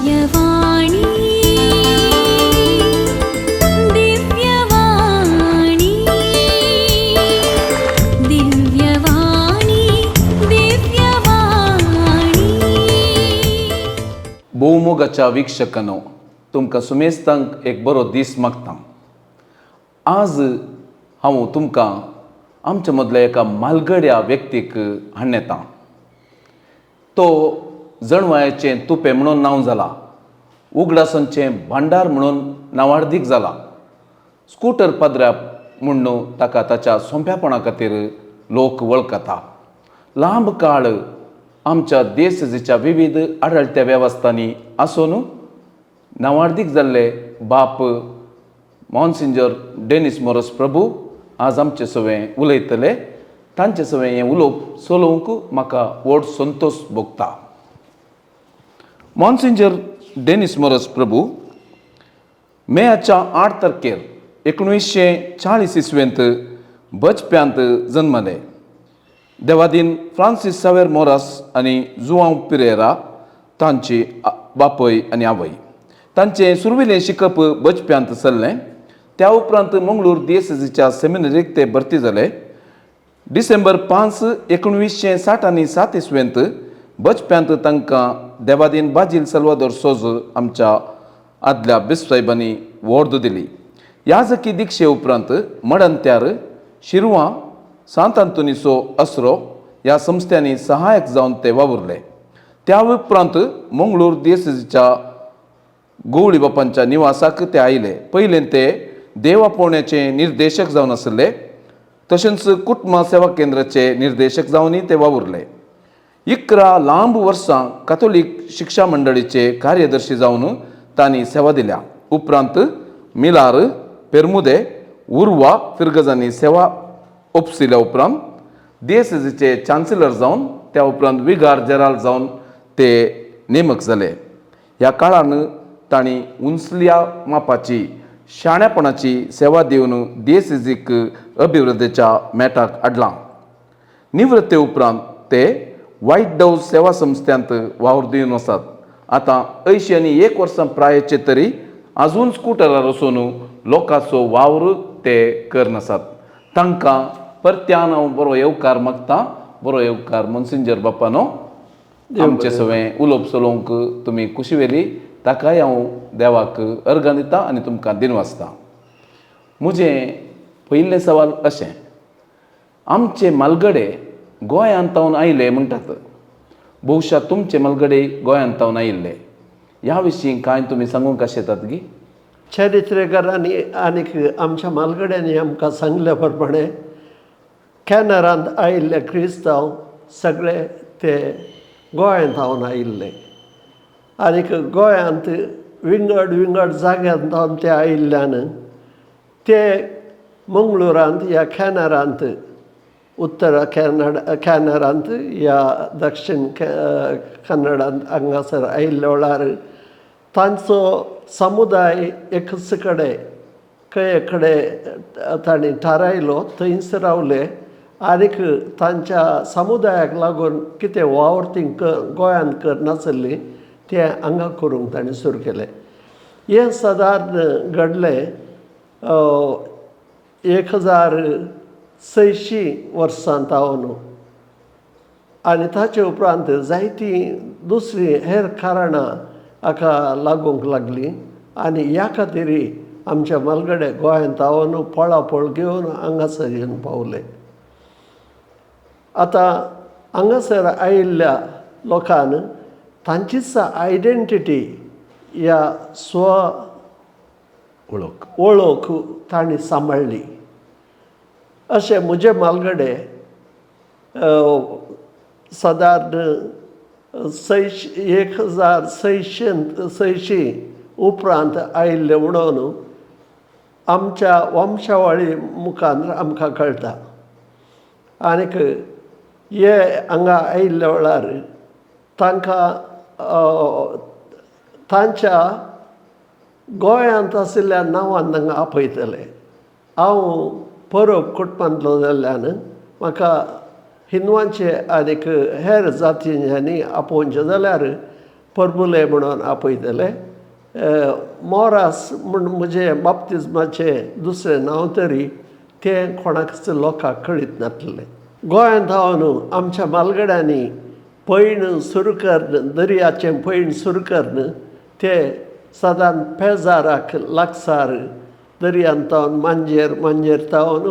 दिव्यवाणी, दिव्यवाणी, दिव्यवाणी, दिव्यवाणी. भोवमोगाच्या वीक्षकांनो, तुमकां सुमेस्तांक एक बरो दीस मागता. आज हांव तुमकां आमच्या मदल्या एका म्हालगड्या व्यक्तीक हाडून येता. तो जणवायाचें तुपें म्हणून नांव जाला, उगडासांचें भांडार म्हणून नांवार्दीक जाला, स्कुटर पाद्र्या म्हूण ताका ताच्या सोंप्यापणा खातीर लोक वळखता. लांब काळ आमच्या देशच्या विविध आडळत्या वेवस्थांनी आसून नांवार्दीक जाल्ले बाप मॉन्सिंजर डेनिस मोरस प्रभू आज आमचे सवें उलयतले. तांचे सवें हें उलोवप चलोवंक म्हाका व्हड संतोश भोगता. मॉन्सिंजर डेनिस मोरस प्रभू मेयाच्या 8 तारखेर 1940 इसवेंत बजप्यांत जन्मले. देवादीन फ्रांसीस सावेर मोरास आनी जुआंव पिरेरा तांची बापय आनी आवय. तांचें सुरविलें शिकप बजप्यांत चल्लें. त्या उपरांत मंगळूर दियेसेजीच्या सेमिनरीक ते भरती जाले. डिसेंबर 5, 1967 इसवेंत बजप्यांत तांकां देवादीन बाजील सल्वादोर सोज आमच्या आदल्या बिस्प साहेबांनी वॉर्द दिली. याजकी दिक्षे उपरांत मडंत्यार, शिरवां, सांत आंतोनीचो आसरो ह्या संस्थांनी सहायक जावन ते वावुरले. त्या उपरांत मंगळूर दियेसेजीच्या गोवळी बापांच्या निवासाक ते आयले. पयलें ते देवापोवण्याचे निर्देशक जावन आसले, तशेंच कुटुंबा सेवा केंद्राचे निर्देशक जावनय ते वावुरले. 11 लांब वर्सां कातोलीक शिक्षा मंडळीचे कार्यदर्शी जावन तांणी सेवा दिल्या. उपरांत मिलार, पेरमुदे, उर्वा फिरगजांनी सेवा ओपसिल्या उपरांत दियेसेजीचे चान्सलर जावन, त्या उपरांत विगार जेराल जावन ते नेमक जाले. ह्या काळान तांणी उंचल्या मापाची शाण्यापणाची सेवा दिवन दियेसेजीक अभिवृद्धीच्या मेटाक हाडलां. निवृत्ते उपरांत ते वायट डव सेवा संस्थ्यांत वावर दिवन आसात. आतां 81 वर्सां प्रायेचे तरी अजून स्कुटरार वचून लोकांचो वावर ते करनासात. तांकां परत्यान हांव बरो येवकार मागता. बरो येवकार मोन्सिंजर बाप्पानो. आमचे सवें उलोवप चलोवंक तुमी खुशी वेली, ताकाय हांव देवाक अर्गां दिता आनी तुमकां दिनवासता. म्हजें पयलें सवाल अशें, आमचे म्हालगडे गोंयांत तावन आयले म्हणटात. बहुशा तुमचे म्हालगडे गोंयांत तावन आयिल्ले. ह्या विशीं कांय तुमी सांगूंक आशेतात गी? चरित्रेकारांनी आनीक आमच्या म्हालगड्यांनी आमकां सांगल्या प्रमाणे कॅनरांत आयिल्ले क्रिस्तांव सगळे ते गोंयांत थावन आयिल्ले आनीक गोंयांत विंगड विंगड जाग्यांत थावन ते आयिल्ल्यान ते मंगळुरांत या कॅनरांत, उत्तर कॅनड कॅनरांत या दक्षिण कन्नडांत हांगासर आयिल्ल्या वेळार तांचो समुदाय एकच कडेन खंय कडेन तांणी थारायलो, थंयच रावले. आनीक तांच्या समुदायाक लागून कितें वावर ती गोंयांत करनासली तें हांगा करूंक तांणी सुरू केलें. हें सादारण घडलें 1600 वर्सां तावन आनी ताचे उपरांत जायतीं दुसरीं हेर कारणां हाका लागूंक लागलीं आनी ह्या खातीर आमच्या म्हालगडे गोंयांत तावन पळापळ घेवन हांगासर येवन पावले. आतां हांगासर आयिल्ल्या लोकान तांचीच आयडेंटिटी या स्व वळख वळख तांणी सांबाळ्ळी. अशें म्हजे म्हालगडे सादारण सयश 1600 उपरांत आयिल्ले म्हणून आमच्या वंशावळी मुखार आमकां कळटा. आनीक हे हांगा आयिल्ल्या वेळार तांकां तांच्या गोंयांत आशिल्ल्या नांवान तांकां आपयतले. हांव परब कुटुंबांतलो जाल्ल्यान म्हाका हिंदवांचे आनीक हेर जातींच्यांनी आपोवचें जाल्यार परबुले म्हणून आपयतले. मोरास म्हूण म्हजें बाप्तिज्माचें दुसरें नांव तरी तें कोणाकच लोकांक कळीत नासलें. गोंयांत हांव आमच्या म्हालगड्यांनी पैण सुरू करून, दर्याचें पैण सुरू करून ते सादारण पेजाराक लागसार दर्यांत तावन मांजेर, मांजेर तावन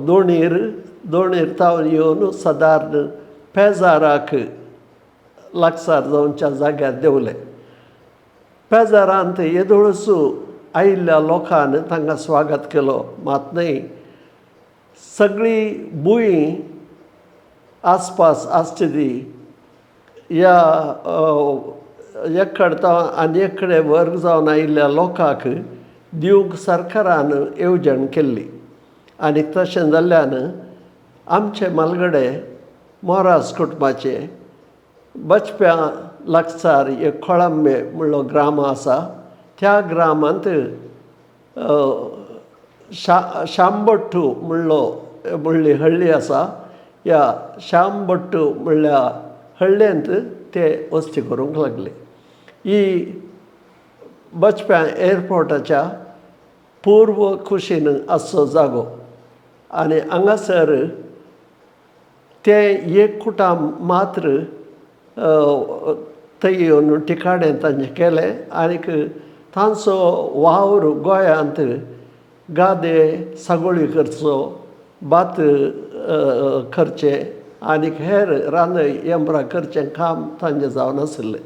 दोणीर, दोणीर तावन येवन सादारण पेजाराक लागसार जावच्या जाग्यार देंवले. पेजारांत येदोळच आयिल्ल्या लोकान तांकां स्वागत केलो. मात न्हय, सगळी भूंय आसपास आसची ती ह्या एक कडेन आनी एक कडेन वर्ग जावन आयिल्ल्या लोकांक दिवंक सरकारान येवजण केल्ली. आनी तशें जाल्ल्यान आमचे म्हालगडे मोरास कुटुंबाचे बचप्यां लागसार एक कोळंबे म्हणलो ग्राम आसा, त्या ग्रामांत शांबट्टू म्हणलो म्हणली हळ्ळी आसा. ह्या शांबट्टू म्हणल्या हळ्ळेंत ते वस्ती करूंक लागले. ही बचप्यां एअरपोर्टाच्या पूर्व कुशीन आसचो जागो आनी हांगासर ते एक कुटाम मात्र थंय येवन ठिकाणें तांचें केलें. आनीक तांचो वावर गोंयांत गादे सागोळी करचो, भात करचें आनीक हेर रांदय यंत्रां करचें काम तांचें जावन आशिल्लें.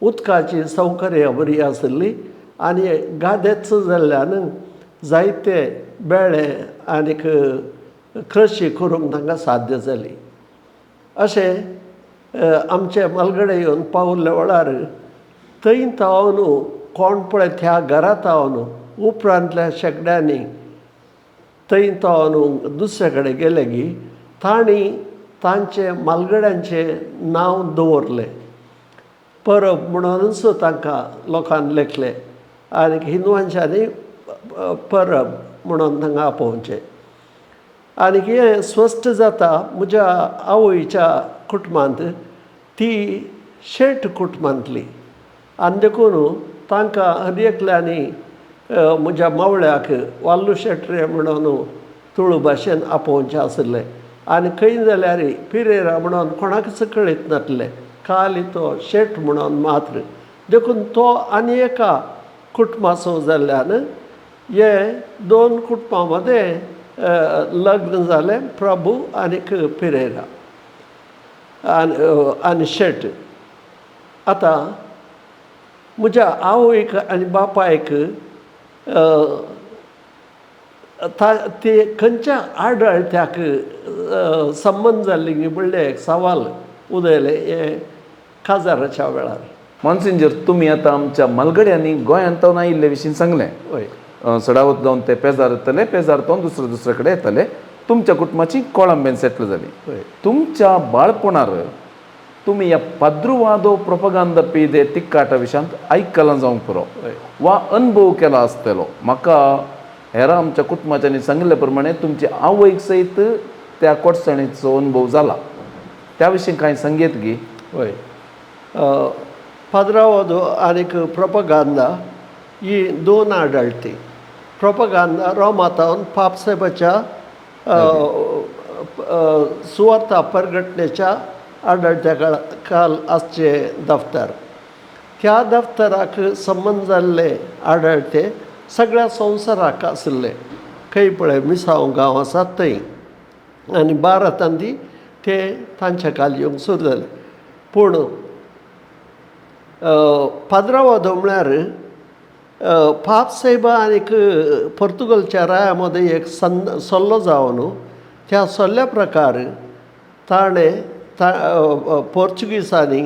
उदकाची सौकर्य बरी आशिल्ली आनी गादेच जाल्ल्यान जायते बेळे आनीक कृशी करूंक तांकां साध्य जाली. अशें आमचे म्हालगडे येवन पावल्ल्या वेळार थंय तावन कोण पळय त्या घरा तावन उपरांतल्या शेंकड्यांनी थंय तावन दुसरे कडेन गेले की तांणी तांचे म्हालगड्यांचें नांव दवरलें. परब म्हणूनच तांकां लोकान लेखले आनी हिंदवांच्यांनी परब म्हणून तांकां आपोवचें. आनी हें स्पश्ट जाता म्हज्या आवयच्या कुटुंबांत, ती शेट कुटुंबांतली आनी देखून तांकां हर एकल्यांनी म्हज्या मावळ्याक वाल्लू शेट रे म्हणून तुळू भाशेन आपोवचें आशिल्लें. आनी खंय जाल्यार पिरेरा म्हणून कोणाकच कळीत नासलें, खाली तो शेट म्हणून मात्र. देखून तो आनी एका कुटुंबाचो जाल्ल्यान हे दोन कुटुंबां मदें लग्न जालें, प्रभू आनीक पिरेरा आनी शेट. आतां म्हज्या आवयक आनी बापायक ते खंयच्या आडळत्याक संबंद जाल्ली म्हणलें एक सवाल उदयलें हें काजाराच्या वेळार. मॉन्सिंजर, तुमी आतां आमच्या म्हालगड्यांनी गोंयांत आयिल्ले विशीं सांगलें. हय. सडावत जावन ते पेजार येतले, पेजार तो दुसरे दुसरे कडेन येतले. तुमच्या कुटुंबाची कोळंबेन सेटल जाली. हय. तुमच्या बाळपणार तुमी ह्या पाद्रुवादो प्रोपगांदा पिदे तिक्काटा विशयांत आयकलां जावंक पुरो वा अनुभव केला आसतलो. म्हाका हेरां आमच्या कुटुंबाच्यांनी सांगिल्ले प्रमाणे तुमचे आवयक सयत त्या कोटसाणीचो अनुभव जाला, त्या विशीं कांय सांगयत गी? हय. पाद्रावादो आनीक प्रोपगांदा ही दोन आडळटी. प्रोपगांदा रोमातावन पापसाहेबाच्या सुवार्ता परगटणेच्या आडळत्या काल आसचे दफ्तर. त्या दफ्तराक संबंद जाल्ले आडळते सगळ्या संवसाराक आशिल्ले. खंय पळय मिसांव गांव आसा थंय आनी भारतांत ते तांच्या काल येवंक सुरू जाले. पूण पाद्रावादो म्हळ्यार पापसाहेबा आनीक पोर्तुगलच्या राया मदें एक सल्लो जावन त्या सल्ल्या प्रकार ताणें पोर्चुगीजांनी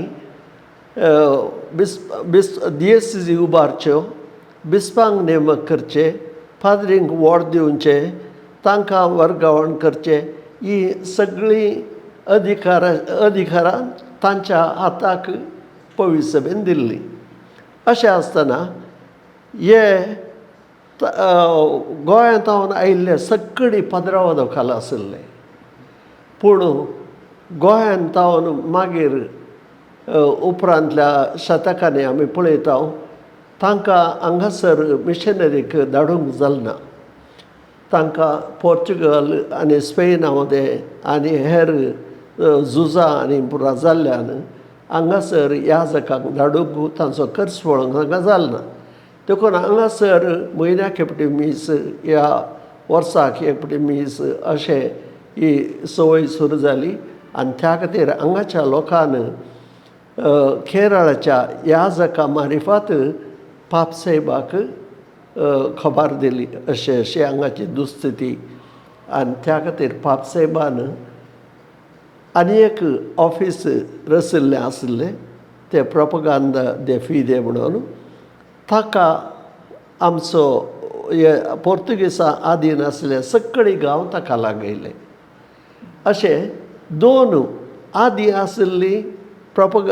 दियेसीजी उबारच्यो, बिस्पांक नेमक करचे, पाद्रींक वॉड दिवचे, तांकां वर्गावण करचें, ही सगळीं अधिकारां तांच्या हाताक पवित्र सभेन दिल्ली. अशें आसतना हे गोंयांत आयिल्ले सगळी पाद्रावादो खाला आशिल्ले. पूण गोंयांत मागीर उपरांतल्या शतकांनी आमी पळयता, तांकां हांगासर मिशनरीक धाडूंक जालें ना. तांकां पोर्चुगल आनी स्पेना मदें आनी हेर झुजां आनी पुरा जाल्ल्यान हांगासर याजकांक धाडूंक तांचो खर्च पळोवंक तांकां जालें ना. देखून हांगासर म्हयन्याक एक फावटी मीस या वर्साक एक फावटी मीस अशें ही संवय सुरू जाली. आनी त्या खातीर हांगाच्या लोकान केरळाच्या याजका मारिफात पापसाहेबाक खबर दिली अशें अशें हांगाची दुस्थिती. आनी त्या खातीर पापसाहेबान आनी एक ऑफीस रचिल्लें आशिल्लें, तें प्रोपगांदा दे फिदे म्हणून. ताका आमचो हे पोर्तुगीजां आदीन आसले सगळे गांव ताका लागयले. अशें दोन आदीं आशिल्ली प्रोपग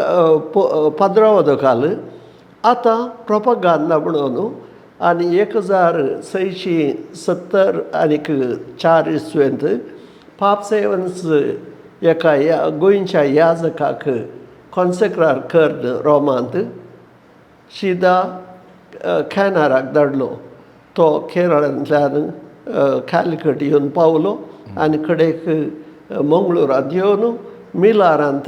पाद्रावदोकाल, आतां प्रोपगांदा म्हणून. आनी 1674 इसवेंत पापसेवन्स एका गोंयच्या याजकाक कॉन्सेक्रार कर्ण रोमांत शिदा कॅनराक धाडलो. तो केरळांतल्यान कॅलिकट येवन पावलो आनी कडेक मंगळुरांत येवन मिलारांत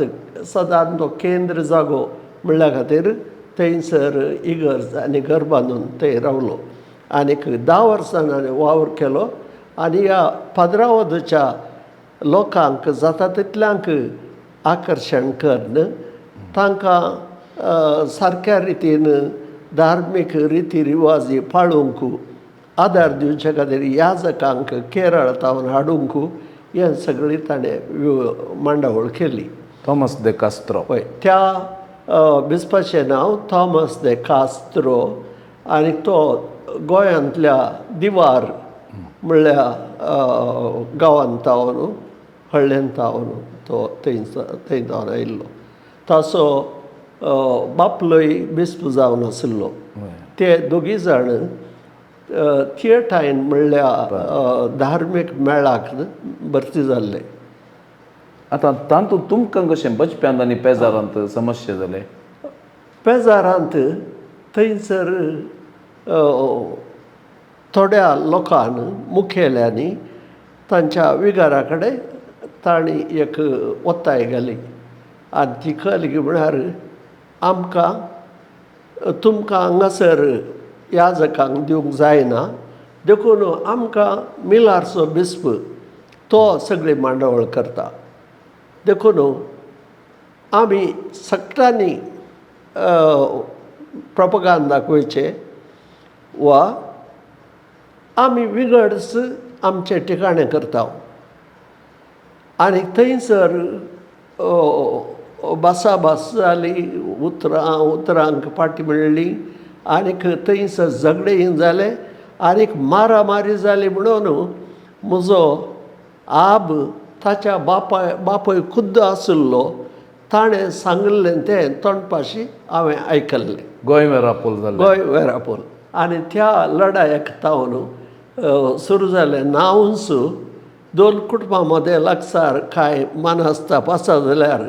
सदांच तो केंद्र जागो म्हणल्या खातीर थंयसर इगर्ज आनी घर बांदून थंय रावलो आनीक 10 वर्सां ताणें वावर केलो. आनी ह्या पाद्रावदच्या लोकांक जाता तितल्यांक आकर्शण करून तांकां सारक्या रितीन धार्मीक रिती रिवाजी पाळूंक आदार दिवचे खातीर याजकांक केरळ तावन हाडूंक हें सगळी ताणें मांडावळ केली. थॉमस दे कास्त्रो. हय, त्या बिस्पाचें नांव थॉमस दे कास्त्रो आनी तो गोंयांतल्या दिवार म्हणल्या गांवांत तावन हळ्ळेंत तावन तो थंय थंय तावन आयिल्लो. ताचो बापलोय बिस्प जावन आशिल्लो. ते दोगी जाण थिएटायन म्हणल्या धार्मीक मेळाक भरती जाल्ले. आतां तातूंत तुमकां कशें बचप्यांत आनी पेजारांत समस्या जाले? पेजारांत थंयसर थोड्या लोकान मुखेल्यांनी तांच्या विगारा कडेन तांणी एक ओत्ताय घाली आनी ती कली म्हळ्यार आमकां तुमकां हांगासर याजकांक दिवंक जायना, देखून आमकां मिलारचो बिस्प तो सगळी मांडावळ करता, देखून आमी सगळ्यांनी प्रोपगांदाक वयचें वा आमी विंगडच आमचे ठिकाणें करता. आनी थंयसर भासाभास जाली, उतरां उतरांक फाटी मेळ्ळी आनीक थंयसर झगडें जालें आनीक मारामारी जाली. म्हणून म्हजो आब ताच्या बापाय बापूय खुद्द आशिल्लो ताणें सांगिल्लें तें तोंडपाशी हांवें आयकल्लें. गोंय वेरापूल जालें. गोंय वेरापूल. आनी त्या लडायेक तावन सुरू जालें नांवूच दोन कुटुंबां मदें लागसार कांय मनस्ताप आसा जाल्यार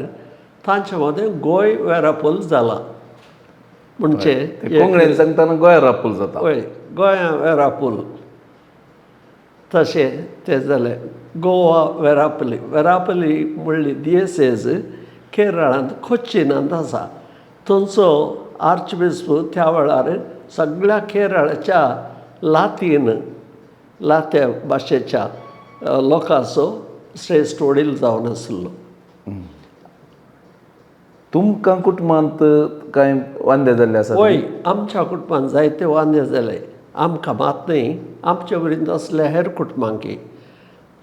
तांचे मदें गोंय वेरापूल जालां. म्हणजे कोंकणीन सांगतना गोंय रापूल जाता. हय, गोंया वेरापूल तशें तें जालें. गोवा वेरापली, वेरापली म्हणली दियेसेज केरळांत कोच्चिनांत आसा. थंयचो आर्चबिस्प त्या वेळार सगळ्या केरळाच्या लातीन लात्या भाशेच्या लोकांचो श्रेश्ठ वडील जावन आशिल्लो. तुमकां कुटुंबांत कांय वांदे जाल्ले आसा? हय, आमच्या कुटुंबांत जायते वांदे जाले. आमकां मात न्हय, आमचे वरीं आसल्या हेर कुटुंबांकी.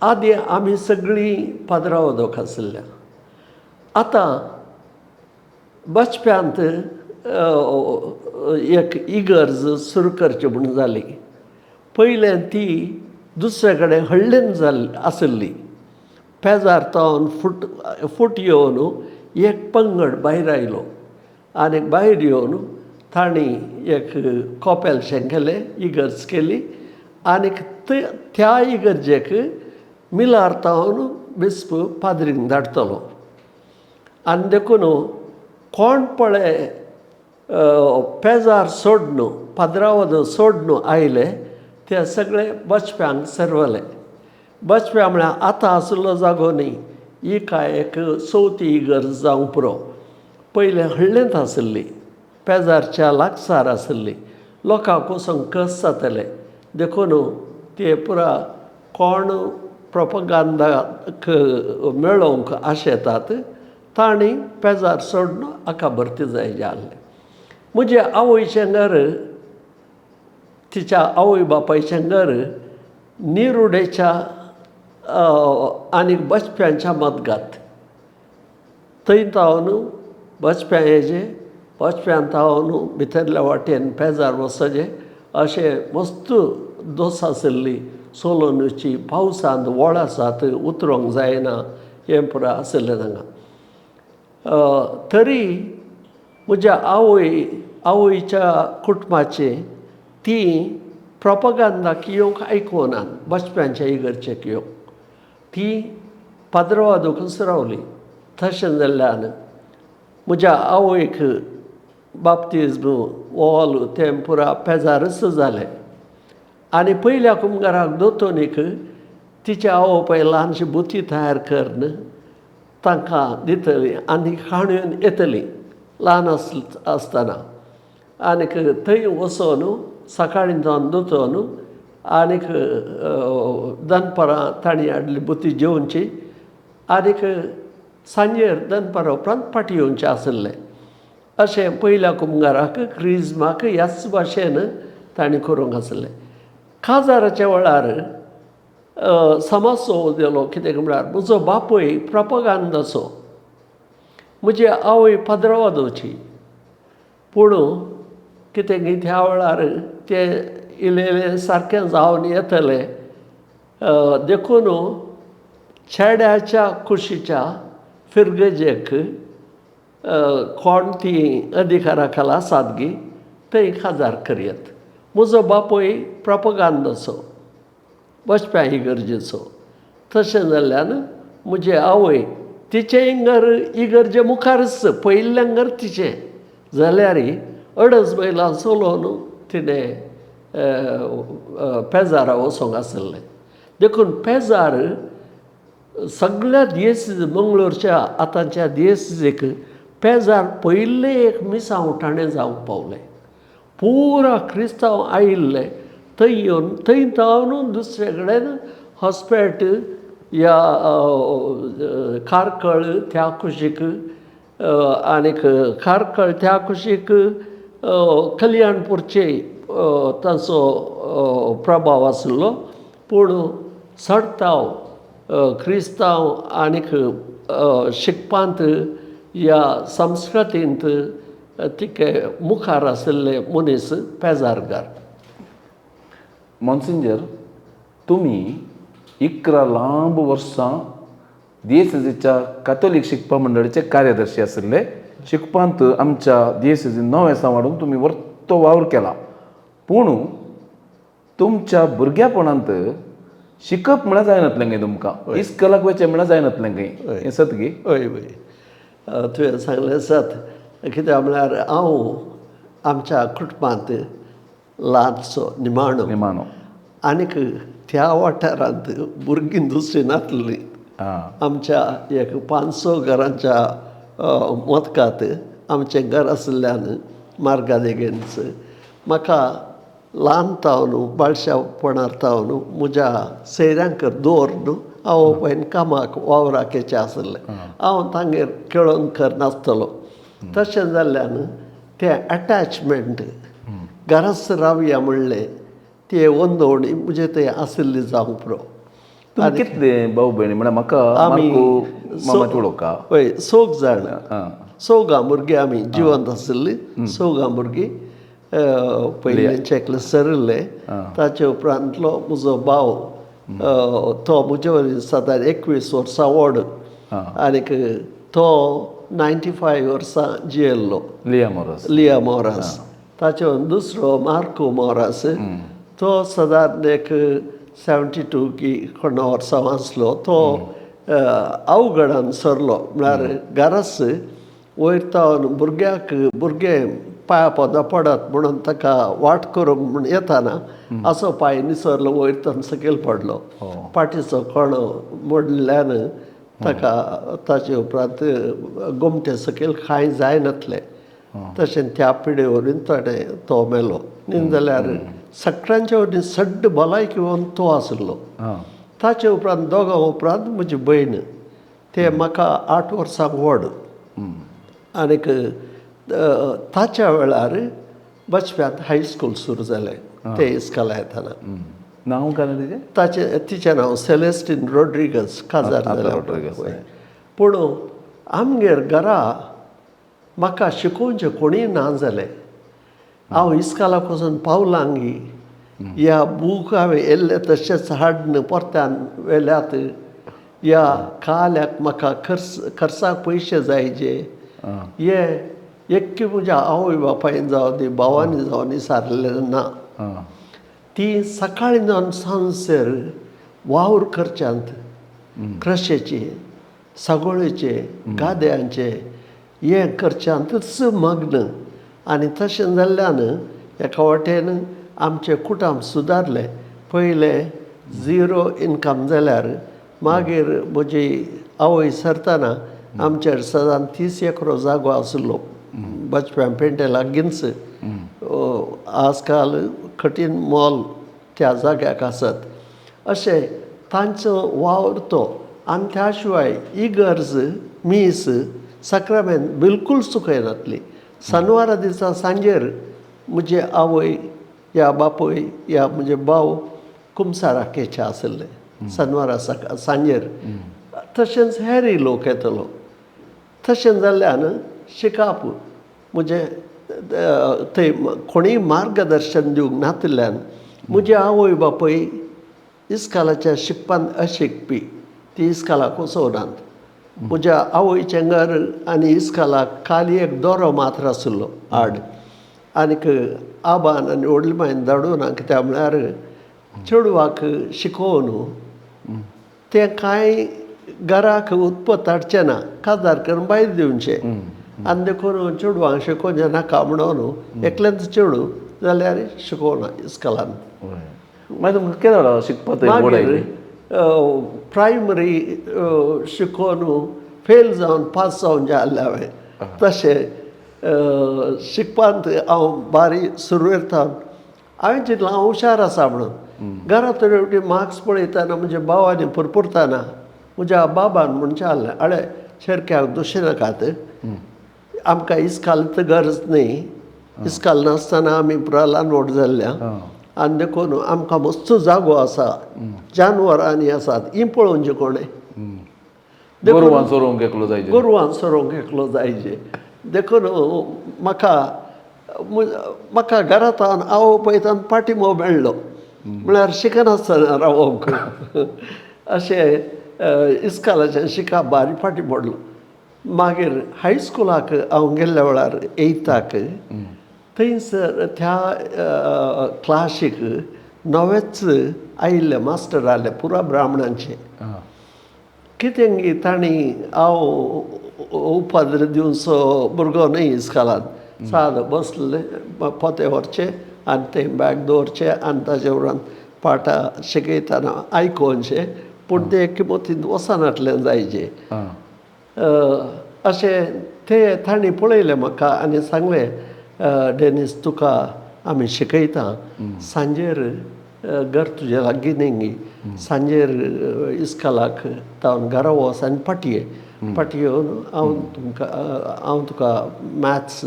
आदीं आमी सगळीं पाद्रावदोक आशिल्ल्या. आतां बचप्यांत एक इगर्ज सुरू करची म्हूण जाली. पयलें ती दुसरे कडेन हळ्ळेन जाल्ली आशिल्ली. पेजार तावन फूट फूट येवन एक पंगड भायर आयलो आनी भायर येवन तांणी एक कॉपेलशें केलें, इगर्ज केली आनीक त्या इगर्जेक मिलार तावन बिस्प पाद्रींक धाडटलो. आनी देखून कोण पळय पेजार सोडून पाद्रावद सोडून आयले ते सगळे बचप्यांक सरवले. बचप्या म्हळ्यार आतां आसलो जागो न्ही, ही काय एक चवथी इगर्ज जावंक पुरो. पयलें हळ्ळेंत आसली, पेजारच्या लागसार आसली, लोकांक वचूंक कस जातले देखून ते पुरा कोण प्रोपगांदाक मेळोवंक आशेतात तांणी पेजार सोडून हाका भरती जायचे आहलें. म्हजे आवयचें घर, तिच्या आवय बापायचें घर निरुडेच्या आनी बचप्यांच्या मदगात. थंय तावन बचप्यां येजे, बचप्यां तावन भितरल्या वाटेन पेजार वचचें अशें मस्त दोस आशिल्ली सोलोनची. पावसांत व्हळ आसात, उतरोंक जायना हें पुरा आशिल्लें हांगा. तरी म्हज्या आवयच्या कुटुंबाची ती प्रोपगांदाक येवंक आयकुनात, बचप्यांच्या इगर्जेक येवंक ती पाद्रवादूकच रावली. तशें जाल्ल्यान म्हज्या आवयक बाप्तिज्म ओल तें पुरा पेजारच जालें. आनी पयल्या कुमगाराक दोतोनीक तिच्या आवय बापाय ल्हानशी बुती तयार करून तांकां दितली आनी खाणून येतली ल्हान आसतना. आनीक थंय वचोन सकाळीं जावन दोतोन आनीक दनपरां तांणी हाडली बुती जेवची आनीक सांजेर दनपरां उपरांत फाटीं येवचें आसलें. अशें पयल्या कुमगाराक क्रिजमाक ह्याच भाशेन तांणी करूंक आसलें. काजाराच्या वेळार समाजसो दिलो कित्याक म्हळ्यार म्हजो बापूय प्रोपगांदाचो, म्हजी आवय पाद्रवादोची. पूण कितें की त्या वेळार ते इल्लें इल्लें सारकें जावन येतलें देखून चेड्याच्या कुशीच्या फिर्गजेक कोण ती अधिकारा खाला आसात गी थंय काजार करयत. म्हजो बापूय प्रोपगांदाचो, बचप्या इगर्जेचो. तशें जाल्ल्यान म्हजी आवय तिचें घर इगर्जे मुखारच पयिल्लें घर तिचें जाल्यार अडज मैलां चलोवन तिणें पेजारा वचोंक आसलें. देखून पेजार सगळ्या दियेसीज मंगळूरच्या आतांच्या दियेसीक पेजार पयिल्लें एक मिसां उठाणें जावंक पावलें. पुरा क्रिस्तांव आयिल्ले थंय येवन थंय जावन दुसरे कडेन हॉस्पेट या कार्कळ त्या कुशीक आनीक कार्कळ त्या कुशीक कल्याणपूरचे तांचो प्रभाव आसलो. पूण चडताव क्रिस्तांव आनीक शिकपांत ह्या संस्कृतींत तिके मुखार आशिल्ले मनीस पेजारकार. मॉन्सिंजर, तुमी 11 लांब वर्सां दियेसेजीच्या कातोलीक शिकपा मंडळाचे कार्यदर्शी आशिल्ले. शिकपांत आमच्या दियेसेजीन नवें वाडूंक तुमी वर्तो वावर केला. पूण तुमच्या भुरग्यापणांत शिकप म्हळ्यार जायनातलें खंय तुमकां, इस्कलाक वचचें म्हळ्यार जायनातलें खंय, हें सत गी? हय हय, तुवें सांगलें सत. कित्याक म्हळ्यार हांव आमच्या कुटुंबांत ल्हानसो निमाणो निमाणो आनीक त्या वाठारांत भुरगीं दुसरीं नासलीं. आमच्या एक 500 घरांच्या मोदकांत आमचें घर आशिल्ल्यान मार्गा देगेनच म्हाका ल्हान तावन बाळशापणार तावन म्हज्या सैऱ्यांक दवरून हांव बापायन कामाक वावराक येचें आसलें. हांव तांगेर खेळोन करनासतलो. तशें जाल्ल्यान तें अटॅचमेंट घराच रावया म्हणलें ते वंदवणी म्हजे थंय आशिल्ली जावंक पुरो. कितले भाव भयणी म्हळ्यार म्हाका आमी मामाची उलोवका? हय, चौग जाण, चौगां भुरगीं आमी जिवंत आशिल्लीं. चौगां भुरगीं. पयलींचे एकले सरिल्ले, ताचे उपरांतलो म्हजो भाव तो म्हजे वरी सादारण 21 वर्सां व्हड आनीक तो 95 वर्सां जियेल्लो. लिया मोरास. लिया मोरास. ताचे दुसरो मार्को मोरास तो सादारण एक 72 की कोणा वर्सां वाचलो. तो अवघडान सरलो म्हळ्यार घराच वयर तावन भुरग्याक भुरगें पांया पोंदा पडत म्हणून ताका वाट करूंक म्हूण येताना असो पांय निसरलो, वयर तावन सकयल पडलो. पाटीचो कणो मोडल्यान ताका ताचे उपरांत गोमटे सकयल कांय जायनातलें. तशें त्या पिडे वरवीं ताणें तो मेलो. न्ही जाल्यार सगळ्यांच्या वरवीं सड्ड भलायकी तो आसलो. ताचे उपरांत दोगां उपरांत म्हजी भयण, ते म्हाका 8 वर्सां व्हड. आनीक ताच्या वेळार बचप्यांत हायस्कूल सुरू जालें. ते इस्काला येताना. नांव काय तिचें? ताचें तिचें नांव सेलेस्टीन रोड्रिगस, काजार जालें. पूण आमगेर घरा म्हाका शिकोवचें कोणीय ना जालें. हांव इस्कालाक वचून पावलांगी ह्या बूक हांवें येयल्ले तशेंच हाडून परत्यान व्हेल्यात. ह्या काल्याक म्हाका खर्च खर्चाक पयशे जायचे. हे एक्की म्हज्या आवय बापायन जावं ती भावांनी जावं न्ही सारलें ना. ती सकाळीं जावन सांजसर वावर करच्यांत क्रशेचे, सागोळेचे, गाद्यांचे हें करच्यांतच मग्न. आनी तशें जाल्ल्यान एका वाटेन आमचें कुटुंब सुदारलें. पयलें 0 इनकम जाल्यार मागीर म्हजी आवय सरतना आमचेर सदां 30 एकरो जागो आसलो बचप्यां पेंटे लागींच. आजकाल कठीण मोल त्या जाग्याक आसत अशें तांचो वावर तो. आनी त्या शिवाय इगर्ज मीस साक्रामेंत बिलकूल चुकयनातली. सनवारा दिसा सांजेर म्हजे आवय या बापूय या म्हजे भाव कुमसाराक येचे आसले सनवारा सकाळ सांजेर. तशेंच हेरय लोक येतलो. तशें जाल्ल्यान शिकाप म्हजें थंय कोणीय मार्गदर्शन दिवंक नातिल्ल्यान म्हजे आवय बापूय इस्कालाच्या शिकपान अशिकपी, ती इस्कालाक वचोनात. म्हज्या आवयचें घर आनी इस्कालाक खाली एक दोरो मात्र आसलो आड. आनीक आबान आनी व्हडले मायन धाडूना, कित्याक म्हळ्यार चेडवाक शिकोवन तें कांय घराक उत्पत्त हाडचें ना, काजार करून भायर दिवचें. आनी देखून चेडवांक शिकोवचें नाका म्हणून एकलेंच चेडूं जाल्यार शिकोवना इस्कॉलान. मागीर तुमकां केदो वेळार शिकपाक मागीर प्रायमरी शिकोवन फेल जावन पास जावन जाल्लें हांवें. तशें शिकपांत हांव बारी सुरवेर थावन हांवें चिंतलां हांव हुशार आसा म्हणून. घरा तरी मार्क्स पळयतना म्हज्या भावांनी पुरपुरतना म्हज्या बाबान म्हणचें आहलें, आळे शेरक्याक दोशी नाकात, आमकां इस्काल तर गरज न्ही, इस्काल नासतना आमी पुरा ल्हान व्हड जाल्ल्या आनी देखून आमकां मस्त जागो आसा, जानवरां आनी आसात, हीं पळोवचें कोणें. गोरवां चरोवंक एकलो जायचे. गोरवां चरोवंक एकलो जायचे. देखून म्हाका म्हाका घरांत आवय पळयतान पाठिंबो मेळ्ळो, म्हळ्यार शिकनासतना रावोंक. अशें इस्कालाचें शिकप बारी फाटी पडलो. मागीर हायस्कुलाक हांव गेल्ल्या वेळार एयथाक थंयसर त्या क्लासीक नवेच आयिल्ले मास्टर आसले पुरा ब्राह्मणांचे. कितें तांणी हांव उपद्र दिवचो भुरगो न्हय इस्कालान, सादो बसले पोते व्हरचे आनी तें बॅग दवरचें आनी ताजे उपरांत पाठां शिकयतना आयकोवचें, पूण तें किमतींत वचनातलें जायचें. अशें ते तांणी पळयलें म्हाका आनी सांगलें, डेनीस तुका आमी शिकयता, सांजेर घर तुजें लागीं न्ही, सांजेर इस्कालाक तावन घरा वच आनी पाटये पाटी येवन हांव तुमकां हांव तुका मॅथ्स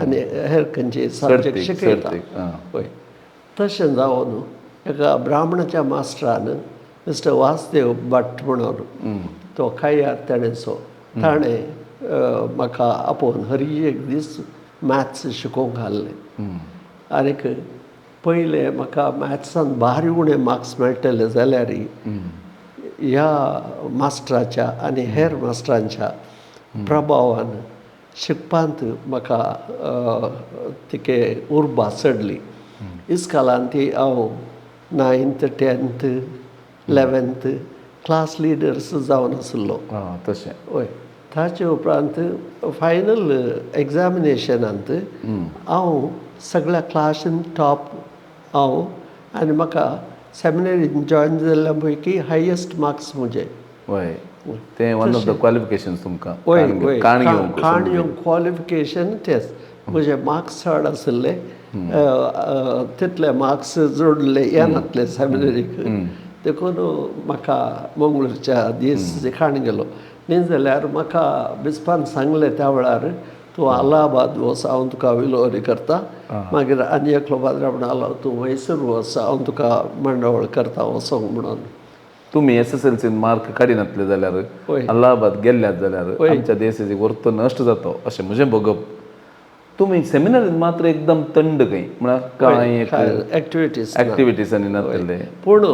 आनी हेर खंयचे सब्जेक्ट शिकयता. हय, तशें जावन एका ब्राह्मणाच्या मास्टरान मिस्टर वासदेव भट म्हणून तो खायार तेणेचो, ताणें म्हाका आपोवन हरी एक दीस मॅथ्स शिकोवंक घाल्लें. आनीक पयलें म्हाका मॅथ्सान भारी उणें मार्क्स मेळटले जाल्यार ह्या मास्टराच्या आनी हेर मास्टरांच्या प्रभावान शिकपांत म्हाका तिके उर्बा चडली. इस्कालान ती हांव 9th 10th 11th class leaders जावन आसलो. तशें हय, ताचे उपरांत फायनल एग्जामिनेशनांत हांव सगळ्या क्लासीन टॉप हांव आनी म्हाका सेमिनरीन जॉयन जाल्ल्या पैकी हायेस्ट मार्क्स म्हजे. वय, तें वन ऑफ the qualifications तुमकां. वय वय. काण घेवंक. काण घेवंक क्वॉलिफिकेशन तेच. म्हजे मार्क्स चड आशिल्ले, तितले मार्क्स जोडले येनातले सेमिनरीक, देखून म्हाका मंगळूरच्या दीस खाण गेलो. न्ही जाल्यार म्हाका बिस्पान सांगलें त्या वेळार, तूं अलाहाबाद वच, हांव तुका विलोरी करता. मागीर आनी एकलो पाद्रा म्हणलो, तूं म्हैसूर वच, हांव तुका मांडावळ करता वचोंक म्हणून. तुमी एसएसएलसीन मार्क काडिनातले जाल्यार, अलाहाबाद गेल्ल्यात जाल्यार आमच्या देशाची वर्त नश्ट जातो अशें म्हजें बघप. तुमी सेमिनारीन मात्र एकदम थंड खंय, म्हळ्यार कांय एक एक्टिविटीज एक्टिविटीज आनी नासले. पूण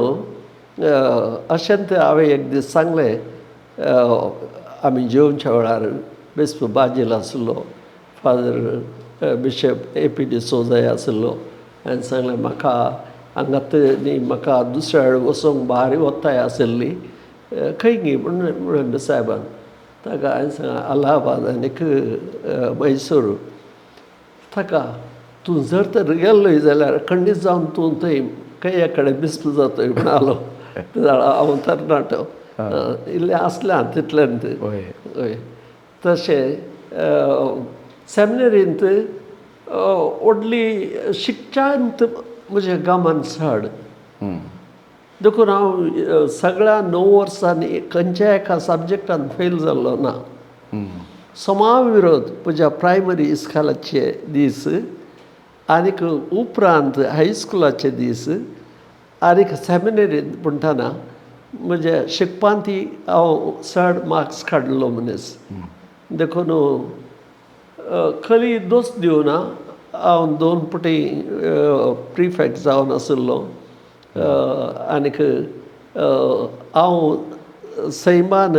अशें हांवें एक दीस सांगलें, आमी जेवच्या वेळार बिस्प बाजील आसलो, फादर बिशप ए.पी. डिसोजाय आसलो. हांवें सांगलें, म्हाका हांगात न्ही, म्हाका दुसऱ्या वेळ वचोंक भारी वताय आशिल्ली, खंय गी म्हणून सायबान. ताका हांवें सांगलें, अलाहाबाद आनीक मैसूर. ताका तूं जर तर गेल्लोय जाल्यार खंडीत जावन तूं थंय खंय कडेन बिस्प जातोय म्हणालो. हांव तरणाटो इल्लें आसलें तितल्यान. हय, तशें सेमिनरींत व्हडली शिक्षांत म्हजें गमन चड, देखून हांव सगळ्या 9 वर्सांनी खंयच्या एका सब्जॅक्टान फेल जाल्लो ना. समाविरोध म्हज्या प्रायमरी इस्कोलाचे दीस आनीक उपरांत हायस्कुलाचे दीस आनीक सेमिनरींत म्हणटना म्हज्या शिकपांत हांव चड मार्क्स काडलो मनीस. देखून खरी दोश दिवना, हांव 2 पटी प्रिफेक्ट जावन आशिल्लो आनीक हांव सैमान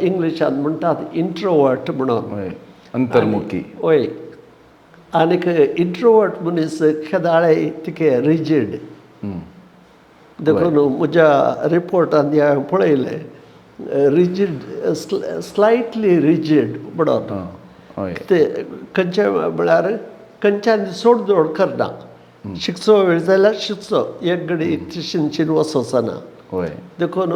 इंग्लिशान म्हणटात इंट्रोवर्ट म्हणून, अंतर्मुखी. वय, आनीक इंट्रोवर्ट मनीस केदाळे तिके रिजीड. देखून म्हज्या रिपोर्टान हांवें पळयलें, रिजीड, स्लायटली रिजीड म्हणून. ते खंयचे म्हळ्यार खंयच्यान सोडदोड करना, शिकचो वेळ जाल्यार शिकचो, एक घडी शिनशीन वचना. देखून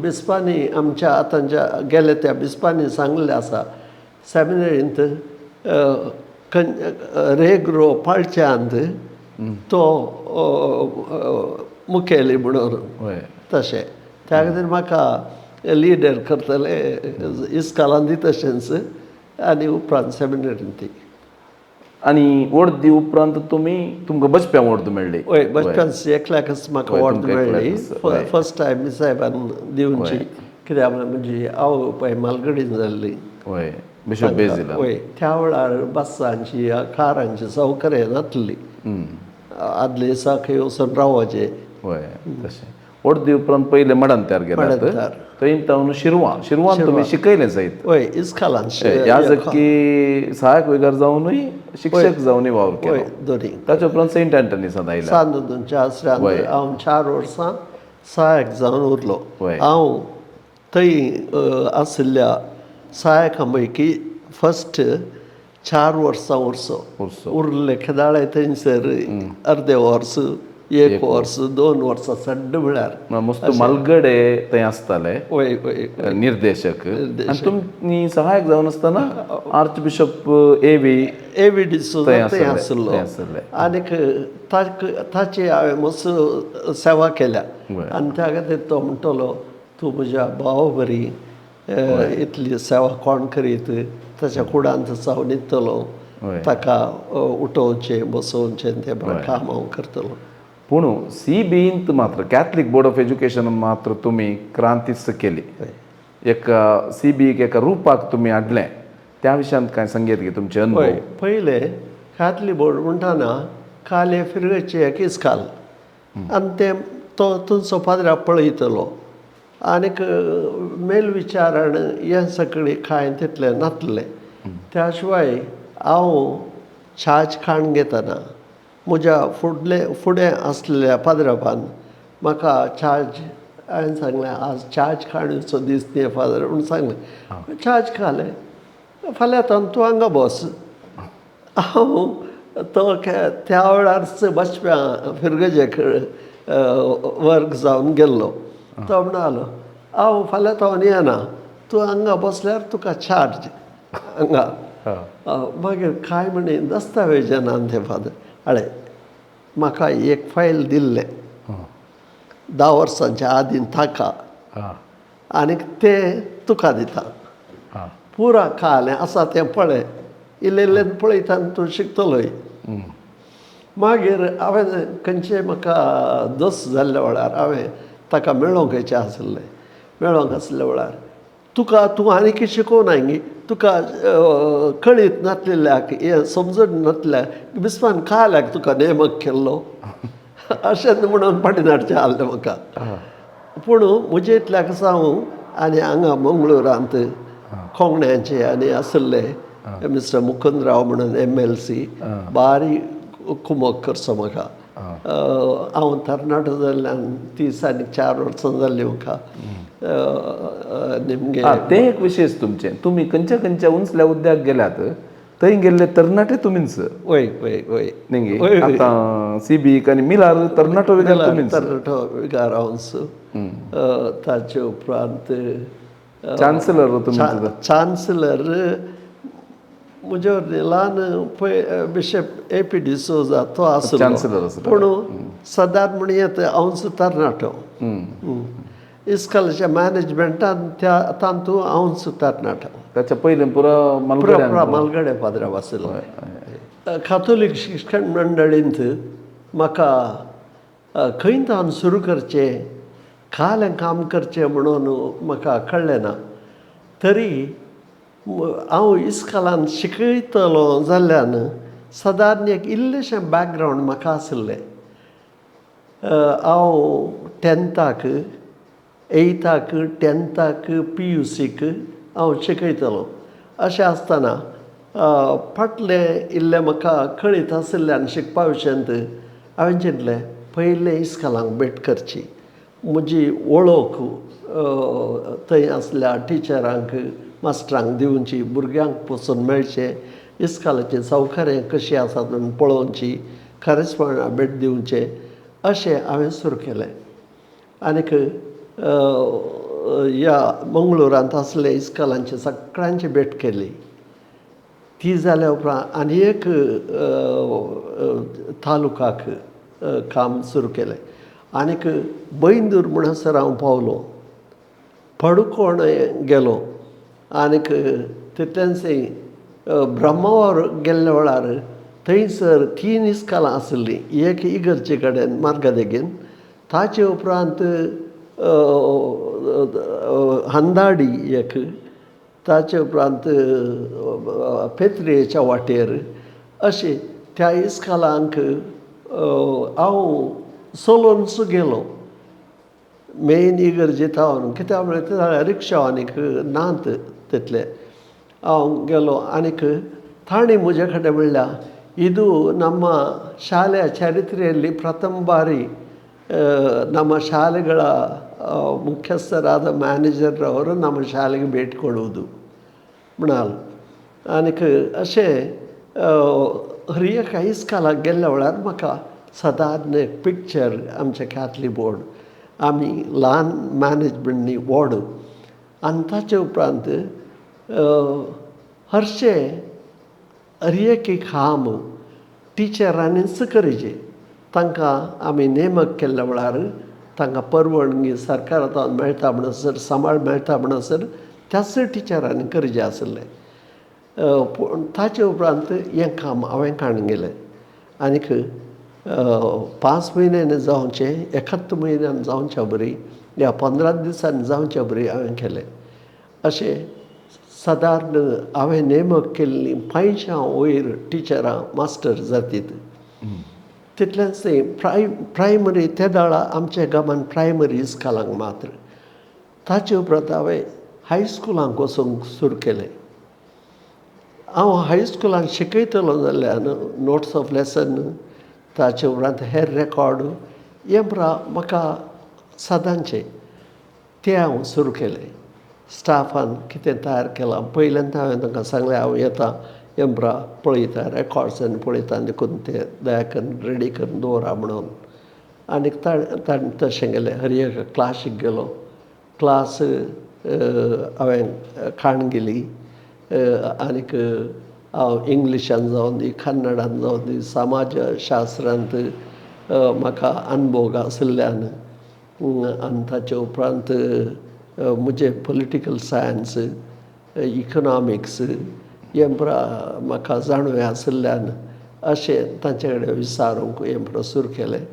बिस्पांनी आमच्या आतांच्या गेले त्या बिस्पांनी सांगलें आसा, सेमिनरींत रेग्रो पाळच्यांत तो मुखेली म्हणून. तशें त्या खातीर म्हाका लिडर करतले इस्कालांत तशेंच आनी उपरांत सेमिनरींत. आनी वर्दी उपरांत तुमी तुमकां बचप्यां वर्द मेळ्ळी. वय, बचप्यांच एकल्याकच म्हाका वर्द मेळ्ळी. फर्स्ट टायम सायबान दिवची, कित्याक म्हजी आवय बापाय मालगडीन जाल्ली. वय, बिशप बेजील. वय, त्या वेळार बसांची कारांची सौकर्य नासली, आदले दिसा खंय वचून रावपाचें. वय, तशें वर्दी उपरांत पयलें मडंत्यार गेल्यात, थंय तावन शिरवां, शिरवान तुमी शिकयलें सयत. वय, इस्कालान याजकी सहायक विगार जावनूय शिक्षक जावनूय वावर केलो. दोनी. ताच्या उपरांत सेंट एंटनीसांत आयला. सांत अंतोनच्या आसऱ्यांत हांव 4 वर्सां सहायक जावन उरलो. हांव थंय आशिल्ल्या सहायकां पैकी फर्स्ट 4 वर्सां उरचो उरले. केदाळे थंयसर अर्दे वर्स, 1 वर्स, 2 वर्सां चड म्हळ्यार. मस्त मालगडे थंय आसताले. वय वय, निर्देशक. आनी तुमी सहायक जावन आसतना आर्च बिशप ए.वी. डिसोजा थंय आशिल्लो आनीक ताची हांवें मस्त सेवा केल्या. आनी त्या खातीर तो म्हणटलो, तूं म्हज्या भावा बरी इतली सेवा कोण करीत, ताच्या कुडांत हांव न्हिदतलो, ताका उठोवचें बसोवचें तें बरें काम हांव करतलो. पूण सी बींत मात्र कॅथलीक बोर्ड ऑफ एज्युकेशन मात्र तुमी क्रांतीच केली. एका सी बीक एका रुपाक तुमी हाडलें, त्या विशयांत कांय संगीत गे तुमचे अनुभव? पयलें कॅथलीक बोर्ड म्हणटना काले फिरगेचे एक इस्काल आनी तें तो तुमचो पाद्रा पळयतलो आनीक मेलविचारण हें सगळें कांय तितलें नासलें. त्या शिवाय हांव चार्ज खाण घेतना म्हज्या फुडले फुडें आसलेल्या पाद्रापान म्हाका चार्ज हांवें सांगलें आज चार्ज काडचो दीस न्ही फादर म्हूण सांगलें. चार्ज खालें, फाल्यां आतां तूं हांगा बस. हांव तो त्या वेळार बसप्या फिरगजेक वर्ग जावन गेल्लो. तो म्हणालो हांव फाल्यां तो येना, तूं हांगा बसल्यार तुका चार्ज हांगा. मागीर कांय म्हणी दस्तावेज येना ते फादर. आळे म्हाका एक फायल दिल्लें 10 वर्सांच्या आदीं ताका, आनीक तें तुका दिता, पुरा खालें आसा तें पळय, इल्लें इल्लें पळयता तूं शिकतलोय. मागीर हांवें खंयचे म्हाका दोस जाल्ल्या वेळार हांवें ताका मेळोंक येचें आसलें. मेळोंक आसल्या वेळार तुका तूं आनीक शिकोवना गी, तुका कळीत नासलेल्याक हें समजून नासल्याक बिस्वान खाल्याक तुका नेमक केल्लो अशें म्हणून फाटीं धाडचें आहलें म्हाका. पूण म्हजे इतल्याक हांव आनी हांगा मंगळुरांत कोंगण्याचे आनी आसले मिस्टर मुकुंदराव म्हणून MLC बारी कुमक करचो म्हाका. हांव तरणाटो जाल्ल्यान 30 आनी 4 वर्सां जाल्लीं म्हाका निमगे. तें एक विशेश तुमचें, तुमी खंयच्या खंयच्या उंचल्या उद्याक गेल्यात थंय गेल्ले तरणाटे तुमीच. वय वय वय न्ही आतां सीबीक आनी मिलार तरणाटो विगार तुमीच. तरणाटो विगार हांवच. ताचे उपरांत चान्सलर तुमी. चान्सलर म्हजे ल्हान पळय बिशप AP D'Souza तो आसलो चान्सलर, पूण सदांच म्हणयेत हांवच तरणाटो. इस्कॉलाच्या मॅनेजमेंटान त्या तातूंत हांवच तरणाटो. ताच्या पयलीं पुरो पुरा मालगडे पाद्राव आशिल्लो. कातोलीक शिक्षण मंडळींत म्हाका खंय तावन सुरू करचें, खालें काम करचें म्हणून म्हाका कळ्ळें ना. तरी हांव इस्कॉलान शिकयतलो जाल्ल्यान सदांच एक इल्लेशें बॅकग्रावंड म्हाका आशिल्लें. हांव 10th, 8th, 10th, PUC हांव शिकयतलो. अशें आसतना फाटलें इल्लें म्हाका कळीत आशिल्ल्यान शिकपा विशयांत हांवें चिंतलें पयलें इस्कॉलांक भेट करची, म्हजी वळख थंय आसल्या टिचरांक मास्टरांक दिवची, भुरग्यांक पसून मेळचें, इस्कॉलाचीं सवकार्यां कशीं आसात म्हूण पळोवची, खरेंचपणान भेट दिवचें अशें हांवें सुरू केलें. आनीक ह्या मंगळुरांत आसले इस्कॉलांची सगळ्यांची भेट केली. ती जाल्या उपरांत आनी एक तालुकाक काम सुरू केलें. आनीक बैंदूर म्हणसर हांव पावलो, पडकोण गेलो. आनीक तितलेंच ब्रह्मावर गेल्ल्या वेळार थंयसर 3 इस्कॉलां आसलीं, एक इगर्जे कडेन मार्गा देगेन, ताचे उपरांत हंदाडी एक, ताचे उपरांत पेत्रेच्या वाटेर. अशें त्या इस्कॉलांक हांव चलोवनच गेलो मेन इगर्जे थावन, कित्याक म्हळ्यार रिक्षा आनीक नात तितले. हांव गेलो आनीक तांणी म्हजे कडेन म्हणल्यार ಇದು ನಮ್ಮ ಶಾಲೆಯ ಚರಿತ್ರೆಯಲ್ಲಿ ಪ್ರಥಮ ಬಾರಿ ನಮ್ಮ ಶಾಲೆಗಳ ಮುಖ್ಯಸ್ಥರಾದ ಮ್ಯಾನೇಜರ್ರವರು ನಮ್ಮ ಶಾಲೆಗೆ ಭೇಟಿ ಕೊಡುವುದು म्हणाल. आनीक अशें हर एका इस्कॉलाक गेल्ल्या वेळार म्हाका सदांच एक पिक्चर आमचें कॅथलीक बोर्ड आमी ल्हान मॅनेजमेंटनी वॉर्ड. आनी ताचे उपरांत हरशें हर एक काम टिचरांनीच करचें, तांकां आमी नेमक केल्ल्या वेळार तांकां परवानगी सरकारा मेळटा म्हणसर, सांबाळ मेळटा म्हणसर त्याच टिचरांनी करचें आसलें. पूण ताचे उपरांत हें काम हांवें काडून गेलें. आनीक 5 म्हयन्यांनी जावचें, 71 म्हयन्यान जावच्या बरी या 15 दिसांनी जावच्या बरी हांवें केलें. अशें सादारण हांवें नेमक केल्लीं 500 वयर टिचरां मास्टर जातीत. तितलेंच न्ही, प्रायमरी ते वेळार आमच्या गांवांत प्रायमरी इस्कॉलांक मात्र. ताचे उपरांत हांवें हायस्कुलांक वचूंक सुरू केलें. हांव हायस्कुलांत शिकयतलो जाल्ल्यान नोट्स ऑफ लेसन, ताचे उपरांत हेर रेकॉर्ड हें पुरा म्हाका सदांचें. तें हांव सुरू केलें. स्टाफान कितें तयार केलां पयल्यांत हांवें तांकां सांगलें, हांव येता एम्प्रा पळयता, रेकॉर्ड्स आनी पळयता, देखून ते दया करून रेडी करून दवरा म्हणून. आनी ताणें तशें केलें. हर एक क्लासीक गेलो, क्लास हांवें काण गेली. आनीक हांव इंग्लिशान जावन दी, कन्नडान जावन दी, समाजशास्त्रांत म्हाका अनुभोग आशिल्ल्यान, आनी ताचे उपरांत म्हजें पॉलिटिकल सायन्स, इकनॉमिक्स हें पुरा म्हाका जाणवे आशिल्ल्यान अशें तांचे कडेन विचारूंक हें पुरो सुरू केलें.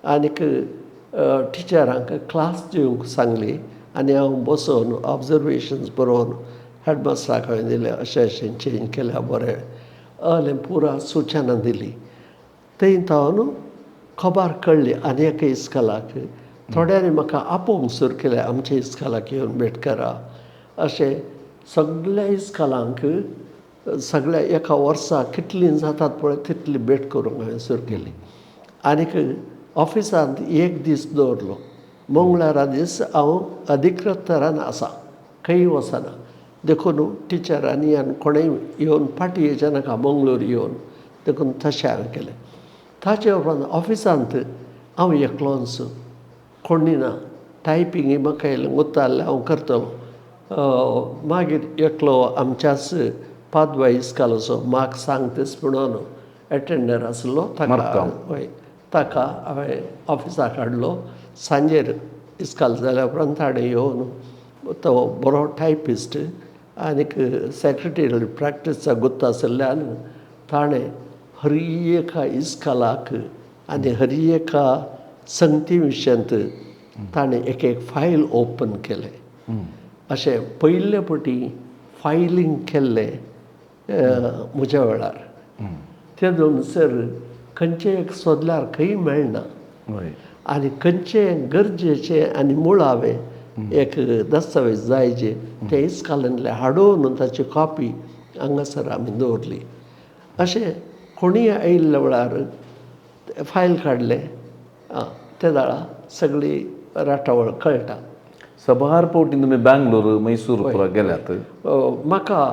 आनीक टिचरांक क्लास दिवंक सांगली आनी हांव बसोवन ऑब्जर्वेशन्स बरोवन हेडमास्टराक हांवें दिलें, अशें अशें चेंज केल्या बरें, अहलें पुरा सुचना दिली. थंय तावन खबर कळ्ळी आनी एका इस्कॉलाक थोड्यांनी म्हाका आपोवंक सुरू केलें, आमच्या इस्कॉलाक येवन भेट करा. अशें सगल्या इस्कॉलांक सगल्या एका वर्सा कितलीं जातात पळय तितली भेट करूंक हांवें सुरू केली. आनीक ऑफिसांत एक दीस दवरलो, मंगळारा दीस हांव अधिकृत तरान आसा, खंय वचना, देखून टिचरांनी आनी कोणेय येवन फाटीं येवचें नाका मंगळूर येवन, देखून तशें हांवें केलें. ताचे उपरांत ऑफिसांत हांव एकलोच, कोणी ना, टायपींग म्हाका येयलें उत्तारलें हांव करतलो. मागीर एकलो आमच्याच पादवा इस्कालाचो मार्क सांगतेच म्हणून एटेंडर आसलो, ताका, हय, ताका हांवें ऑफिसाक हाडलो. सांजेर इस्काल जाल्या उपरांत ताणें येवन, तो बरो टायपिस्ट आनीक सेक्रेटेरियल प्रॅक्टीसा गुत्त आशिल्ल्यान ताणें हर एका इस्कालाक आनी हर एका संगती विशयांत ताणें एक एक फायल ओपन केलें. अशें पयले फावटी फायलींग केल्लें म्हज्या वेळार. ते सर खंयचें एक सोदल्यार खंय मेळना आनी खंयचें गरजेचें आनी मुळावें एक दस्तावेज जायचे ते इस्कालांतले हाडून ताची कॉपी हांगासर आमी दवरली. अशें कोणीय आयिल्ल्या वेळार फायल काडलें ते वेळा सगळी राटावळ कळटा. सबार फावटी तुमी बँगलोर, मैसूर पुरा गेल्यात. म्हाका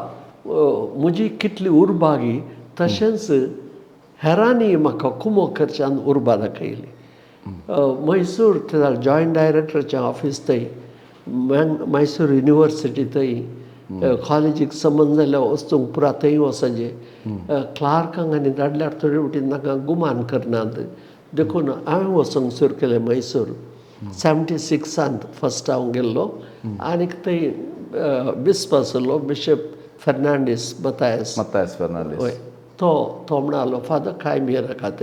म्हजी कितली उर्बागी तशेंच हेरांनी म्हाका कुमोक करच्यान उर्बा दाखयली. मैसूर ते जॉयंट डायरेक्टराचें ऑफीस थंय, मैसूर युनिवर्सिटी थंय, कॉलेजीक संबंद जाल्ल्या वस्तूंक पुरा थंय वचचें. क्लार्कांक आनी धाडल्यार थोडे फावटी तांकां गुमान करनात, देखून हांवें वचूंक सुरू केलें मैसूर. 76 फस्ट हांव गेल्लो आनीक थंय बिस्प आसलो, बिशप फेर्नांडीस मतायस. मत्तायस फेर्नांडीस. हय, तो तो म्हणालो, फादर कांय भियेनाकात,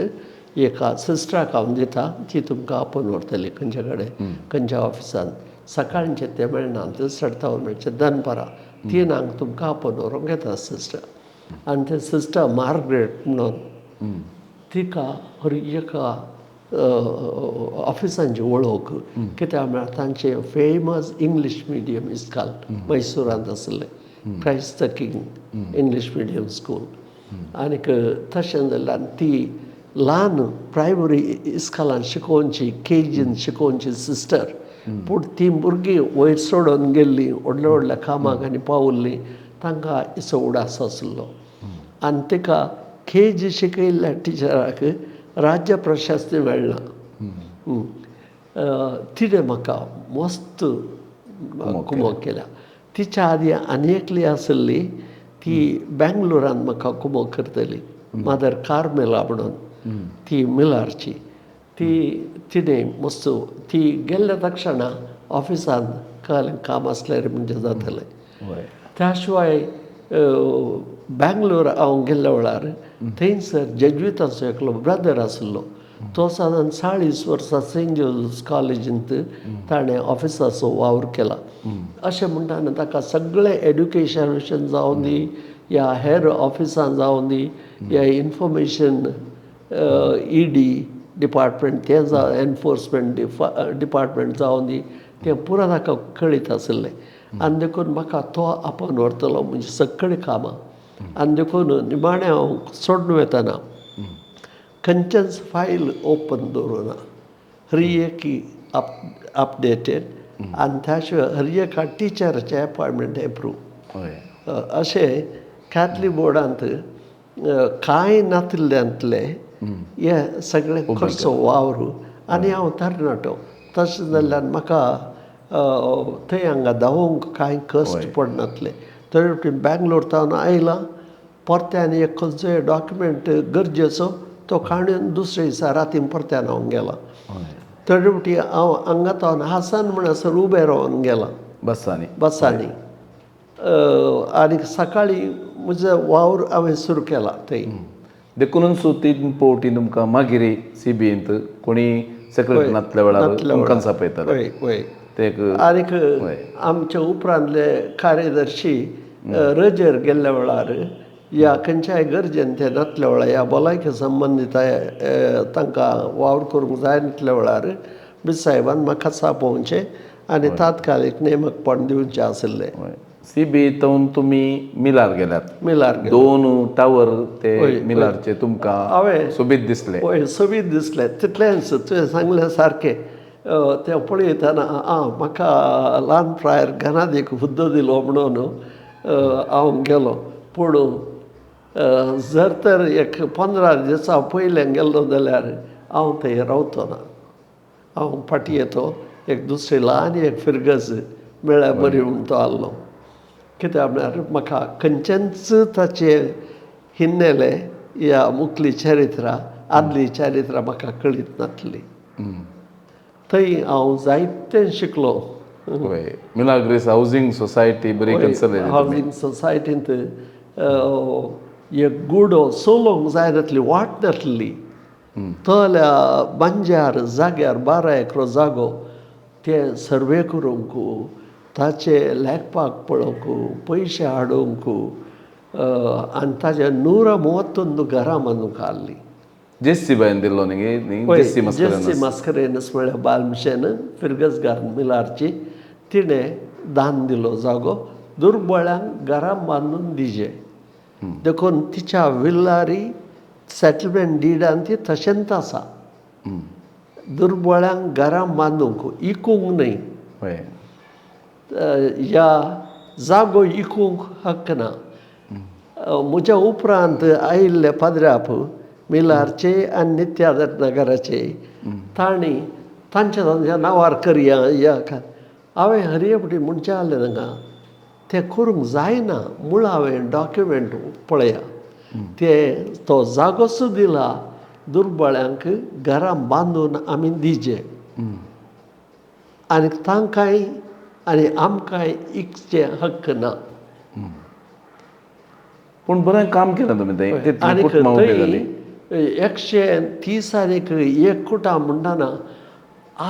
एका सिस्टराक हांव दिता, ती तुमकां आपोवन व्हरतली खंयच्या कडेन खंयच्या ऑफिसांत. सकाळचें तें मेळना, चडतावन मेळचें दनपारां 3क तुमकां आपोवन व्हरूंक येता सिस्टर. आनी ते सिस्टर मार्गरेट म्हणून तिका हर एका ऑफिसांची वळख, कित्याक म्हळ्यार तांचें फेमस इंग्लीश मिडियम इस्काल मैसुरांत आसलें, Christ the King English medium school. आनीक तशें जाल्ल्यान ती ल्हान प्रायमरी इस्कॉलान शिकोवची, केजीन शिकोवची सिस्टर, पूण ती भुरगीं वयर सोडून गेल्लीं, व्हडल्या व्हडल्या कामाक आनी पावल्लीं, तांकां इसो उडास आसलो. आनी तिका केजी शिकयल्ल्या टिचराक राज्य प्रशस्ती मेळना. तिणें म्हाका मस्त कुमोक केल्या. तिच्या आदी आनी एकली आसली, ती बेंगलोरान म्हाका कुमोक करतली, मदर कार्मेला म्हणून, ती मिलारची. ती तिणें मस्त, ती गेल्ल्या तक्षणा ऑफिसांत कळ्ळें काम आसल्यार म्हणजे जातलें. त्या शिवाय बँगलोर हांव गेल्ल्या वेळार थंयसर जेज्विताचो एकलो ब्रदर आसलो, तो सादारण 40 वर्सां सेंट जोजफ कॉलेजींत ताणें ऑफिसाचो वावर केला. अशें म्हणटा न्हू, ताका सगळें एड्युकेशन विशयान जावं दी या हेर ऑफिसान जावं दी या इन्फॉर्मेशन ईडी डिपार्टमेंट तें जावं, एनफोर्समेंट डिपार्टमेंट जावं दी, तें पुरा ताका कळीत आसलें. आनी देखून म्हाका तो आपोवन व्हरतलो म्हणजे सगळीं कामां. आनी देखून निमाणें हांव सोडून वतना खंयचेंच फायल ओपन दवरूना, हर एक अपडेटेड. आनी त्या शिवाय हर एका टिचराचें एपॉयंटमेंट एप्रूव. अशें कॅथलीक बोर्डांत कांय नातिल्ल्यांतले हे सगळे खर्चो वावर. आनी हांव तरणाटो, तशें जाल्ल्यान म्हाका थंय हांगा धांवूंक कांय कश्ट पडनासले. तरी बँगलोर तावन आयलां परत्यान एक खंयचोय डॉक्युमेंट गरजेचो तो काडून दुसरे दिसा रातीन परत्यान हांव गेलां. थोडे फावटी हांव हांगा तावन हासन म्हणसर उबें रावन गेलां बसांनी. बसांनी. आनी सकाळीं म्हजो वावर हांवें सुरू केला थंय. देखूनच तीन पावटी तुमकां मागीर सीबीएंत कोणी सेक्रेटरी नातल्या वेळार तुमकां आपयताले. हय हय. ते एक आनीक आमच्या उपरांतले कार्यदर्शी रजेर गेल्ल्या वेळार या खंयच्याय गरजेन ते नातल्या वेळार ह्या भलायके संबंदीत तांकां वावर करूंक जाय नातल्या वेळार बिसाहेबान म्हाका आपोवचें आनी तात्कालीक नेमकपण दिवचें आशिल्लें. सीबी तावन तुमी मिलार गेल्यात. मिलार गेलो. दोन टावर ते मिलारचे तुमकां हांवें सोबीत दिसले. हय, सोबीत दिसले तितलेंच. तुवें सांगलें सारकें. तें पळयतना आं म्हाका ल्हान प्रायर घनादीक हुद्दो दिलो म्हणून हांव गेलो. पूण जर तर एक 15 दिसां पयलें गेल्लो जाल्यार हांव थंय रावचो ना. हांव फाटीं येतो एक दुसरी ल्हान एक फिरगज मेळ्ळ्यार बरी म्हूण तो आहलो. कित्याक म्हळ्यार म्हाका खंयचेंच ताचें हिन्नेलें ह्या मुखली चरित्रां आदली चरित्रां म्हाका कळीत नासली. थंय हांव जायतें शिकलो. हय, मिलाग्रीस हावजींग सोसायटी बरी चलयली. हावजींग सोसायटींत एक गुडो चलोवंक जाय नासली, वाट नासली. तल्या बंजार जाग्यार 12 एकरो जागो ते सर्वे करूंक, ताचे लेखपाक पळोवंक, पयशे हाडूंक आनी ताजे 131 घरां बांदूंक आहली. जेस्सी बायन दिल्लो न्ही? जेस्सी मस्करेनस. जेस्सी मास्करेनस म्हळ्यार बाल मिशन फिरगजगार मिलारची, तिणें दान दिलो जागो दुर्बळ्यांक घरां बांदून दिजे. देखून तिच्या विल्लारी सेटलमेंट डिडान ती तशेंच आसा. दुर्बळ्यांक घरां बांदूंक, इकूंक न्हय. ह्या जागो इकूंक हक्क ना. म्हज्या उपरांत आयिल्ले पाद्र्याप मिलारचे आनी नित्यादर नगराचे तांणी तांच्या तांच्या नांवार करया. ह्या हांवें हरये फावटी म्हणचें आहलें तांकां तें करूंक जायना. मुळावें डॉक्युमेंट पळया, ते तो जागोच दिला दुर्बळ्यांक घरां बांदून आमी दिजे आनी तांकांय आनी आमकांय इकचें हक्क ना. पूण बरें काम केलें तुमी थंय. तितलीं आनीक कुटुंबां उबीं जालीं. थंय 130 आनीक एक कुटां म्हणटना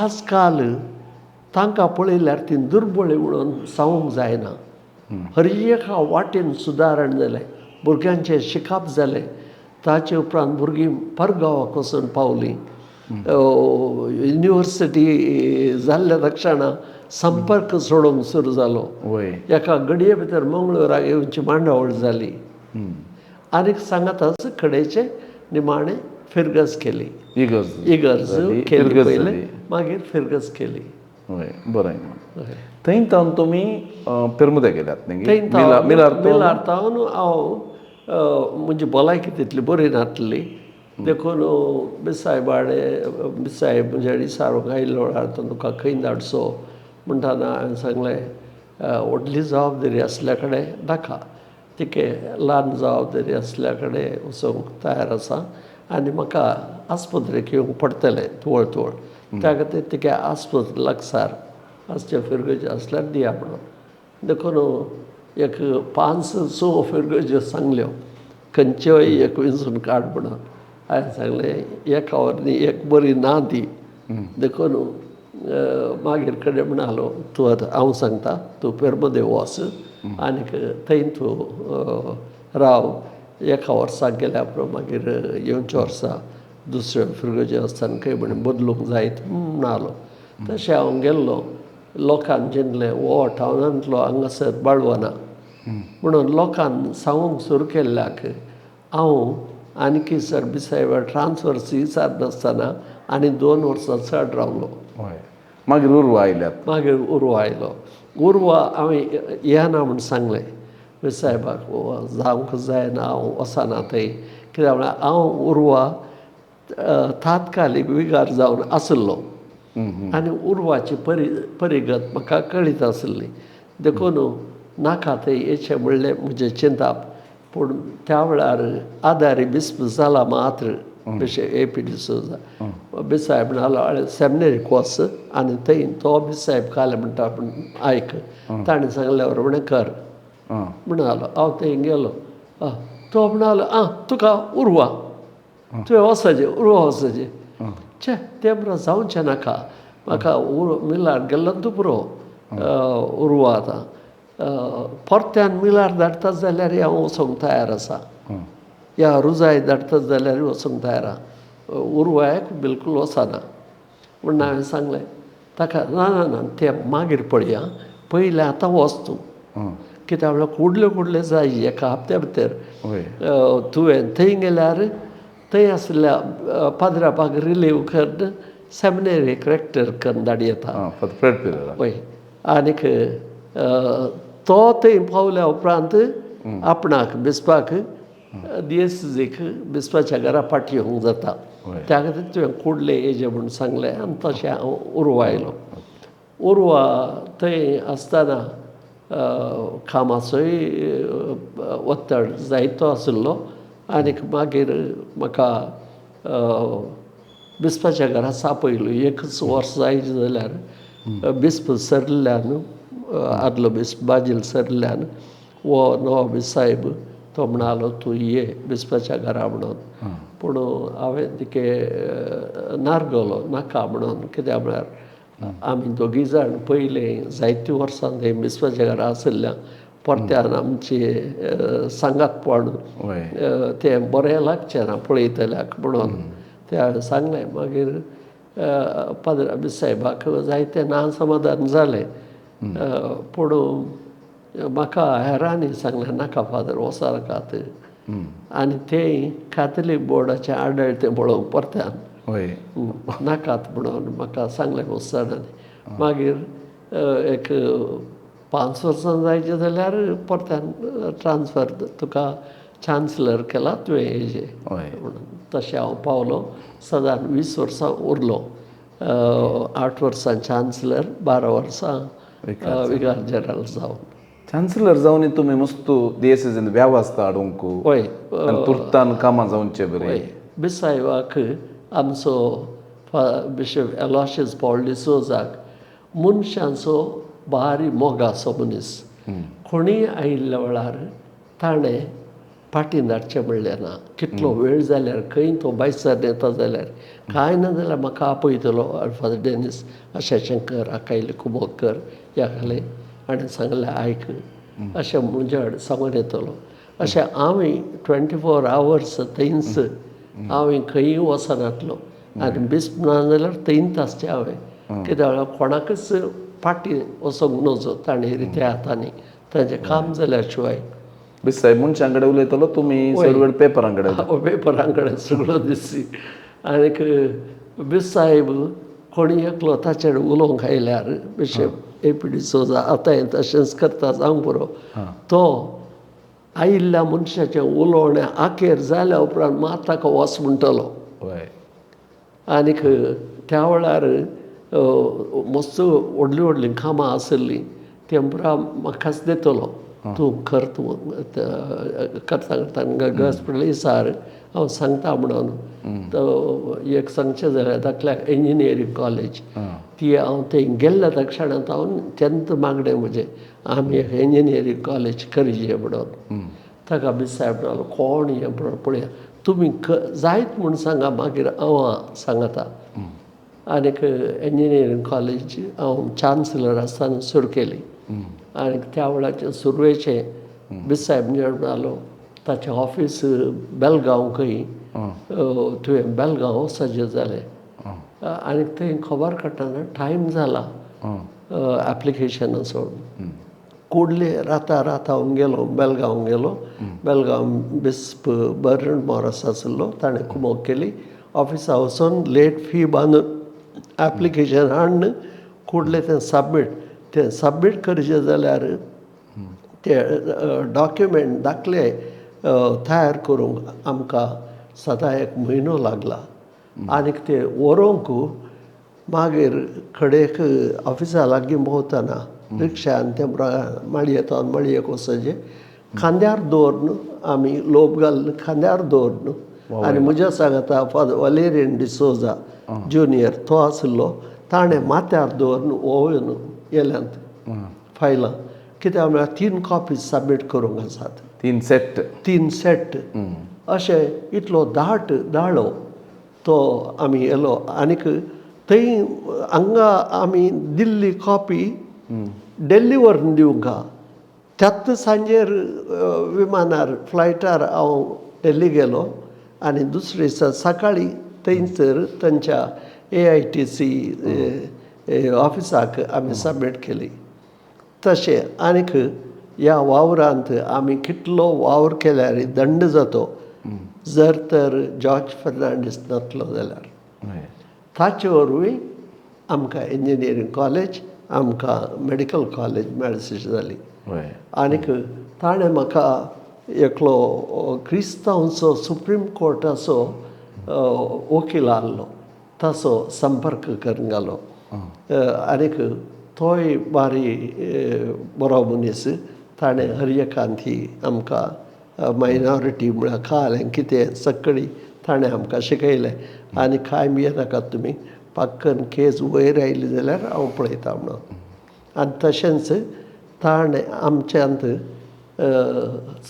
आजकाल तांकां पळयल्यार ती दुर्बळी म्हणून सांगूंक जायना. हर एका वाटेन सुदारण जालें, भुरग्यांचें शिकप जालें. ताचे उपरांत भुरगीं परगांवाक वचून पावलीं. युनिवर्सिटी जाल्ल्या तक्षणा संपर्क सोडूंक सुरू जालो. एका घडये भितर मंगळूराक येवची मांडावळ जाली. आनीक सांगाताच कडेचे निमाणें फिरगज केली. इगर्ज इगर्ज जाली, केली फिरगज पयलें, जाली. मागीर फिरगज केली. हय, बरें. थंय तावन तुमी पेरमुदे गेल्यात न्ही? थंय मिलार मिलार तावन हांव म्हजी भलायकी तितली बरी नासली देखून बिसायबाडे बिसायब म्हज्या विचारूंक आयिल्लो वेळार तो तुका खंय धाडचो म्हणटना हांवें सांगलें व्हडली जबाबदारी आसल्या कडेन नाका, तिके ल्हान जबाबदारी आसल्या कडेन वचूंक तयार आसा आनी म्हाका आस्पत्रेक येवंक पडटलें तुवळ तुवळ, त्या खातीर तिके आस्पत्रे लागसार आसचे फिरगज आसल्यार दिया म्हणून. देखून एक 5-6 फिरगज्यो सांगल्यो, खंयच्योय एक विंचून काड म्हणून. हांवें सांगलें एका वरनी एक बरी ना ती. देखून मागीर कडेन म्हणालो तूं आतां हांव सांगता तूं पेरमदेव वच आनीक थंय तूं राव, एका वर्साक गेल्या उपरांत मागीर येवच्या वर्सा दुसऱ्यो फिरगज्यो आसतना खंय म्हण बदलूंक जायत म्हणालो. तशें हांव गेल्लो. लोकान चिंतलें हो टावनांतलो हांगासर बाळवना म्हणून लोकान सांगूंक सुरू केल्ल्याक हांव आनीकी सर बिसायबा ट्रान्सफर विचार नासतना आनी 2 वर्सां चड रावलो. मागीर उर्वा आयल्यात. मागीर उर्वा आयलो. उर्वा हांवें येना म्हूण सांगलें साहेबाक, जावंक जायना, हांव वचना थंय. कित्याक म्हळ्यार हांव उर्वा तात्कालीक विगार जावन आशिल्लो आनी उर्वाची परिगत म्हाका कळीत आशिल्ली, देखून नाका थंय येचें म्हणलें म्हजें चिंताप. पूण त्या वेळार आदारी बिस्प जाला मात्र बिशप ए पी डिसोजा बिसाहेब म्हणालो सेमिनरीक वच आनी थंय तो बिसाहेब काले म्हणटा पूण आयक, ताणें सांगल्या प्रमाणें कर म्हणालो. हांव थंय गेलो. तो म्हणालो आं तुका उर्वा तुवें वचपाचें, उर्वा वचपाचें. छे तें पुरो जावचें नाका म्हाका, मिलार गेल्लो तूं पुरो उर्वा. आतां परत्यान मिलार धाडटा जाल्यार हांव वचूंक तयार आसा, या रुजाय धाडटा जाल्यार वचूंक तयार आहा, उर्वाक बिलकूल वचना म्हूण हांवें सांगलें ताका. ना ना ना तें मागीर पळया, पयलें आतां वच तूं, कित्याक म्हळ्यार कुडले कुडले जाय एका हप्त्या भितर. तुवें थंय गेल्यार थंय आशिल्ल्या पाद्रापाक रिलीव करून सेमिनरीक रेक्टर करून धाड येता. वय आनीक तो थंय पावल्या उपरांत आपणाक बिस्पाक दियेसीक बिस्पाच्या घरा फाटी येवंक जाता, त्या खातीर तुवें कुडले येजे म्हूण सांगलें. आनी तशें हांव उर्वा आयलो. उर्वा थंय आसतना कामाचोय ಒತ್ತड जायतो आशिल्लो आनीक मागीर म्हाका बिस्पाच्या घरा आपयलो. एकच वर्स जायचे जाल्यार बिस्प सरल्यान, आदलो बिस्प बाजील सरल्यान हो नवो बिस्प साहेब तो म्हणालो तूं ये बिस्पाच्या घरा म्हणून. पूण हांवें तिके नारगलो नाका म्हणून, कित्याक म्हळ्यार आमी दोगी जाण पयलीं जायतीं वर्सां थंय बिस्पाच्या घरा आशिल्ल्या, परत्यान आमचे सांगातपण तें बरें लागचें ना पळयतल्याक म्हणून तें हांवें सांगलें. मागीर पाद्र साहेबाक जायतें ना समाधान जालें, पूण म्हाका हेरांनी सांगलें नाका फादर वचो नाकात. आनी तें कॅथलीक बोर्डाचें आडळ तें पळोवंक परत्यान नाकात म्हणून म्हाका सांगलें खूब जाणांनी. मागीर एक 5 वर्सां जायचें जाल्यार परत्यान ट्रान्सफर तुका चान्सलर केला तुवें येजे म्हणून. तशें हांव पावलो. सदान 20 वर्सां उरलो, 8 वर्सां चान्सलर, 12 वर्सां विगार जनरल जावन. चान्सलर जावन तुमी मस्त दियेसेजीन वेवस्था हाडूंक हय तुर्तान कामां जावचे बरें. हय, बिसाहेबाक आमचो बिशप एलॉशियस पॉल डिसोजाक मनशांचो भारी मोगाचो मनीस. कोणीय आयिल्ल्या वेळार ताणें फाटीं धाडचें म्हणलें ना. कितलो वेळ जाल्यार खंय तो बायसार येता जाल्यार कांय ना जाल्यार म्हाका आपयतलो, फादर डेनीस अशें अशें कर, हाका इल्लें कुमोक कर, ह्या खालें आनी सांगलें आयक अशें म्हजे कडेन सांगून येतलो. अशें हांवूय 24 आवर्स थंयच, हांवूय खंयूय वचनासलो आनी बिस्प ना जाल्यार थंयच आसचें हांवें, कित्याक कोणाकच फाटीं वचोंक नजो ताणें रित्या हातांनी तांचें काम जाल्या शिवाय. बिस्प साहेब मनशां कडेन उलयतलो, तुमी चड वेळ पेपरां कडेन. पेपरां कडेन सगळो दिसी. आनीक बिस्प साहेब कोणी एकलो ताचेर उलोवंक आयल्यार बिशप ए पी डिसोजा आतांय तशेंच करता जावंक पुरो, तो आयिल्ल्या मनशाचें उलोवणें आखेर जाल्या उपरांत मात ताका वच म्हणटलो. आनीक त्या वेळार मस्त व्हडलीं व्हडलीं कामां आशिल्लीं तें पुरा म्हाकाच दितलो, तूं कर, तूं करता करता गरज पडली सार हांव सांगता म्हणून. तो एक सांगचें जाल्यार धाकल्याक इंजिनियरींग कॉलेज ती हांव थंय गेल्ल्या तक्षणांत हांव तेन्ना मागणें म्हजें आमी एक इंजिनियरींग कॉलेज करचें म्हणून. ताका बिस्प साहेब म्हणलो कोण हें म्हणून पळया तुमी जायत म्हूण सांगा, मागीर हांव सांगता. आनीक इंजिनियरींग कॉलेज हांव चान्सलर आसतना सुरू केली. आनी त्या वेळाचेर सुरवेचें बिस्प साहेब म्हणालो ताचें ऑफीस बेलगांव खंय, तुवें बेलगांव वचपाचें जालें. आनी थंय खबर काडटना टायम जाला एप्लिकेशना सोडून कुडले राता रात हांव गेलो बेलगांव गेलो. बेलगांव बिस्प बर्नड मॉरस आशिल्लो, ताणें कुमोक केली. ऑफिसा वचून लेट फी बांदून एप्लिकेशन हाडून कुडलें तें सबमीट, तें सबमीट करचें जाल्यार ते डॉक्युमेंट दाखले तयार करूंक आमकां सदां एक म्हयनो लागला. आनीक ते व्हरूंक मागीर कडेक ऑफिसा लागीं भोंवतना रिक्षान ते माळयेंत माळयेक वचचें, खांद्यार दवरून आमी लोब घालून खांद्यार दवरून. आनी म्हज्या सांगाता फादर वलेरियन डिसोजा ज्युनियर तो आशिल्लो, ताणें माथ्यार दवरून वोवन येल्यांत फायलां. कित्याक म्हळ्यार 3 कॉपीज सबमीट करूंक आसात, 3 सेट, 3 सेट अशें इतलो दाट दाळो तो आमी येलो. आनीक थंय हांगा आमी दिल्ली कॉपी दिल्ली व्हरून दिवंक त्याच सांजेर विमानार फ्लायटार हांव दिल्ली गेलो आनी दुसरे दिसा सकाळीं थंयसर तांच्या AITC ऑफिसाक आमी सबमीट केली. तशें आनीक ह्या वावरांत आमी कितलो वावर केल्यार दंड जातो जर तर जॉर्ज फर्नांडीस नासलो जाल्यार. ताचे वरवीं आमकां इंजिनियरींग कॉलेज, आमकां मेडिकल कॉलेज मेळशी जाली. आनीक ताणें म्हाका एकलो क्रिस्तांवचो सुप्रीम कोर्टाचो वकील आहलो, ताचो संपर्क करून घालो. आनीक तोय बारी बरो मनीस. ताणें हर एकांत ही आमकां मायनॉरिटी म्हळ्यार कालें कितें सगळी ताणें आमकां शिकयलें. आनी कांय भियेनाकात तुमी, पाक्कन केस वयर आयली जाल्यार हांव पळयता म्हणून. आनी तशेंच ताणें आमच्यांत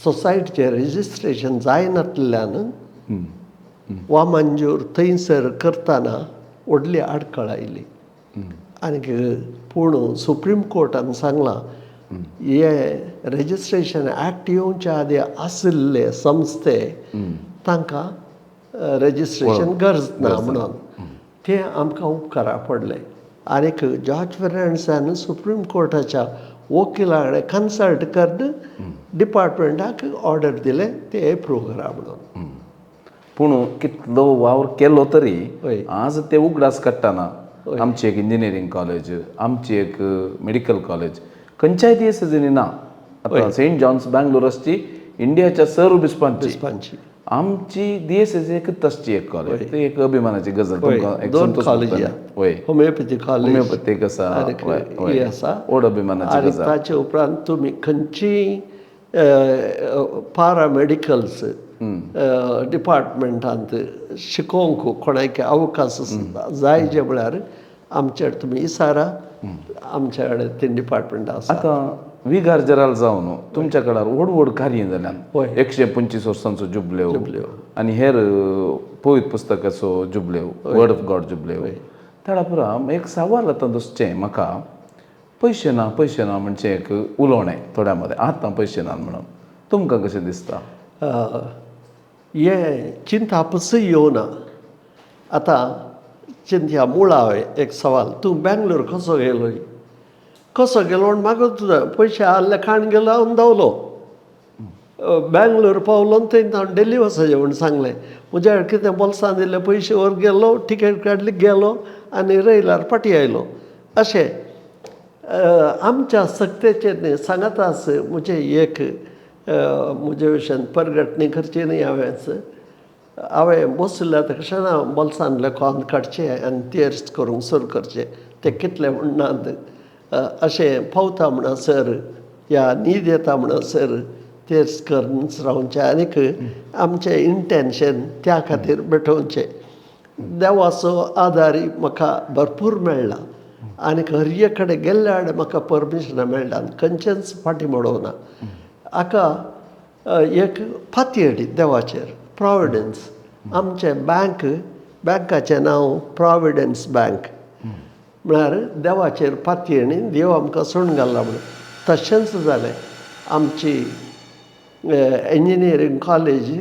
सोसायटीचें रजिस्ट्रेशन जायनातल्यान वा मंजूर थंयसर करतना व्हडली आडखळ आयली. आनीक पूण सुप्रीम कोर्टान सांगलां हे रजिस्ट्रेशन एक्ट येवच्या आदी आशिल्ले संस्थे तांकां रजिस्ट्रेशन गरज ना म्हणून तें आमकां उपकारा पडलें. आनीक जॉर्ज फर्नांडीसान सुप्रीम कोर्टाच्या वकिला कडेन कन्सल्ट करून डिपार्टमेंटाक ऑर्डर दिलें ते एप्रूव करा म्हणून. पूण कितलो वावर केलो तरी आज ते उगडास काडटना आमची एक इंजिनियरींग कॉलेज, आमची एक मेडिकल कॉलेज खंयच्याय दियसेजींनी ना. आतां सेंट जॉन्स बँगलोर आसची इंडियाच्या सर्व बिस्पांची, आमची दियसेज एकच आसची एक कॉलेज, ती एक अभिमानाची गजाल. दोन कॉलेज, होमिओपॅथी कॉलेज, होमिओपॅथीक आसा, आसा, व्हड अभिमानाची गजाल. ताचे उपरांत तुमी खंयचीय पारामेडिकल्स डिपार्टमेंटांत शिकोवंक कोणाक अवकाश जाय जे म्हळ्यार आमचे तुमी इसारा, आमच्या कडेन तीन डिपार्टमेंट आसा. आतां विगार जराल जावन तुमच्या कडेन व्हड व्हड कार्य जाल्यान, 125 वर्सांचो जुबलेव आनी हेर पवित्र पुस्तकाचो जुबलेव, वर्ड ऑफ गॉड जुबलेव, त्या पुरा एक सवाल आतां दिसचें म्हाका, पयशे ना पयशे ना म्हणजे एक उलोवणें थोड्या मदें, आतां पयशे ना म्हणून तुमकां कशें दिसता? हें चिंतापसूय येवना. आतां चिंतया मुळावे एक सवाल, तूं बँगलोर कसो गेलो, कसो गेलो म्हण म्हाका तुजो पयशे आहले खाण गेलो हांव धांवलो बँगलोर पावलो थंय हांव दिल्ली वचचें म्हूण सांगलें. म्हज्या कितें बोल्सान दिल्ले पयशे वर गेलो, टिकेट काडली गेलो आनी रयलार फाटीं आयलो. अशें आमच्या सक्तेचेर न्ही सांगाताच म्हजें एक म्हजे विशयान परगटणी करची न्ही. हांवेंच हांवें बसल्या तशें ना बोल्सांतले कोंत काडचें आनी तेर्स करूंक सुरू करचें, ते कितले म्हणनात अशें पावता म्हणसर या न्हीद येता म्हणसर तेर्स करूनच रावचें आनीक आमचें इंटेन्शन त्या खातीर भेटोवचें. देवाचो आदार म्हाका भरपूर मेळ्ळा आनीक हर एक कडेन गेल्ल्या कडेन म्हाका परमिशनां मेळ्ळा, खंयचेंच फाटीं मोडोवना. हाका एक फातयेडी देवाचेर प्रोविडन्स, आमचें बँक, बँकाचें नांव प्रोविडन्स बँक म्हळ्यार देवाचेर पातयेणी देव आमकां सोडून घालना म्हणून. तशेंच जालें आमची इंजिनियरींग कॉलेज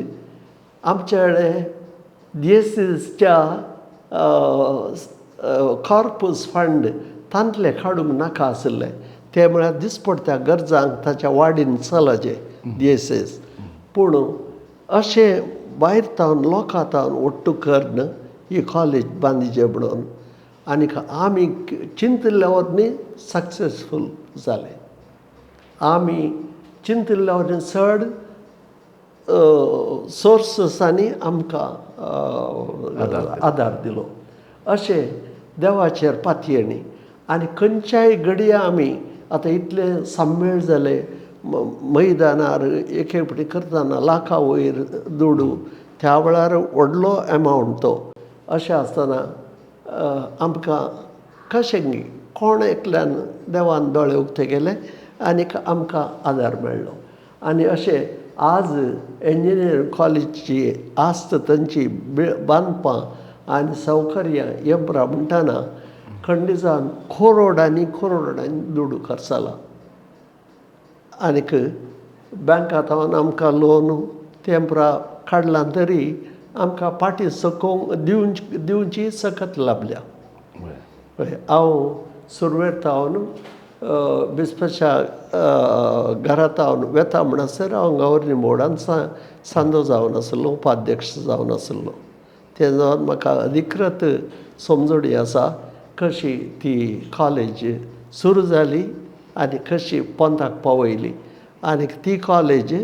आमच्या कडेन दियेसीसच्या कॉर्पस फंड तांतले काडूंक नाका आशिल्लें, ते म्हळ्यार दिसपडत्या गरजांक ताच्या वाडीन चलचें दियेसीस. पूण अशें भायर तावन लोकां तावन ओट्टू करून ही कॉलेज बांदिचें म्हणून. आनीक आमी चिंतिल्ल्या वरनी सक्सेसफूल जाले. आमी चिंतिल्ल्या वरनी चड सोर्ससांनी आमकां आदार दिलो. अशें देवाचेर पातयेणी आनी खंयच्याय घडये आमी आतां इतले साम्मेळ जाले मैदानार एक एक फावटी करतना लाखा वयर दुडू, त्या वेळार व्हडलो एमावंट तो. अशें आसतना आमकां कशें कोण एकल्यान देवान दोळे उक्ते केले आनीक आमकां आदार मेळ्ळो. आनी अशें आज इंजिनियरींग कॉलेजची आस्त तांची बांदपां आनी सौकर्यां यंत्रां म्हणटना खंडीजान करोडांनी करोडांनी दुडू खर्च जाला. आनीक बँकांत आमकां लोन तेंपरा काडलां तरी आमकां फाटीं सकोवंक दिवची सकत लाबल्या. हय, हांव सुरवेर थावन बिस्पाच्या घरा थावन वेता म्हणसर हांव गव्हर्निंग बोर्डान सांदो जावन आसलो, उपाध्यक्ष जावन आसलो. तें जावन म्हाका अधिकृत समजणी आसा कशी ती कॉलेज सुरू जाली आनी कशी पोंताक पावयली. आनी ती कॉलेज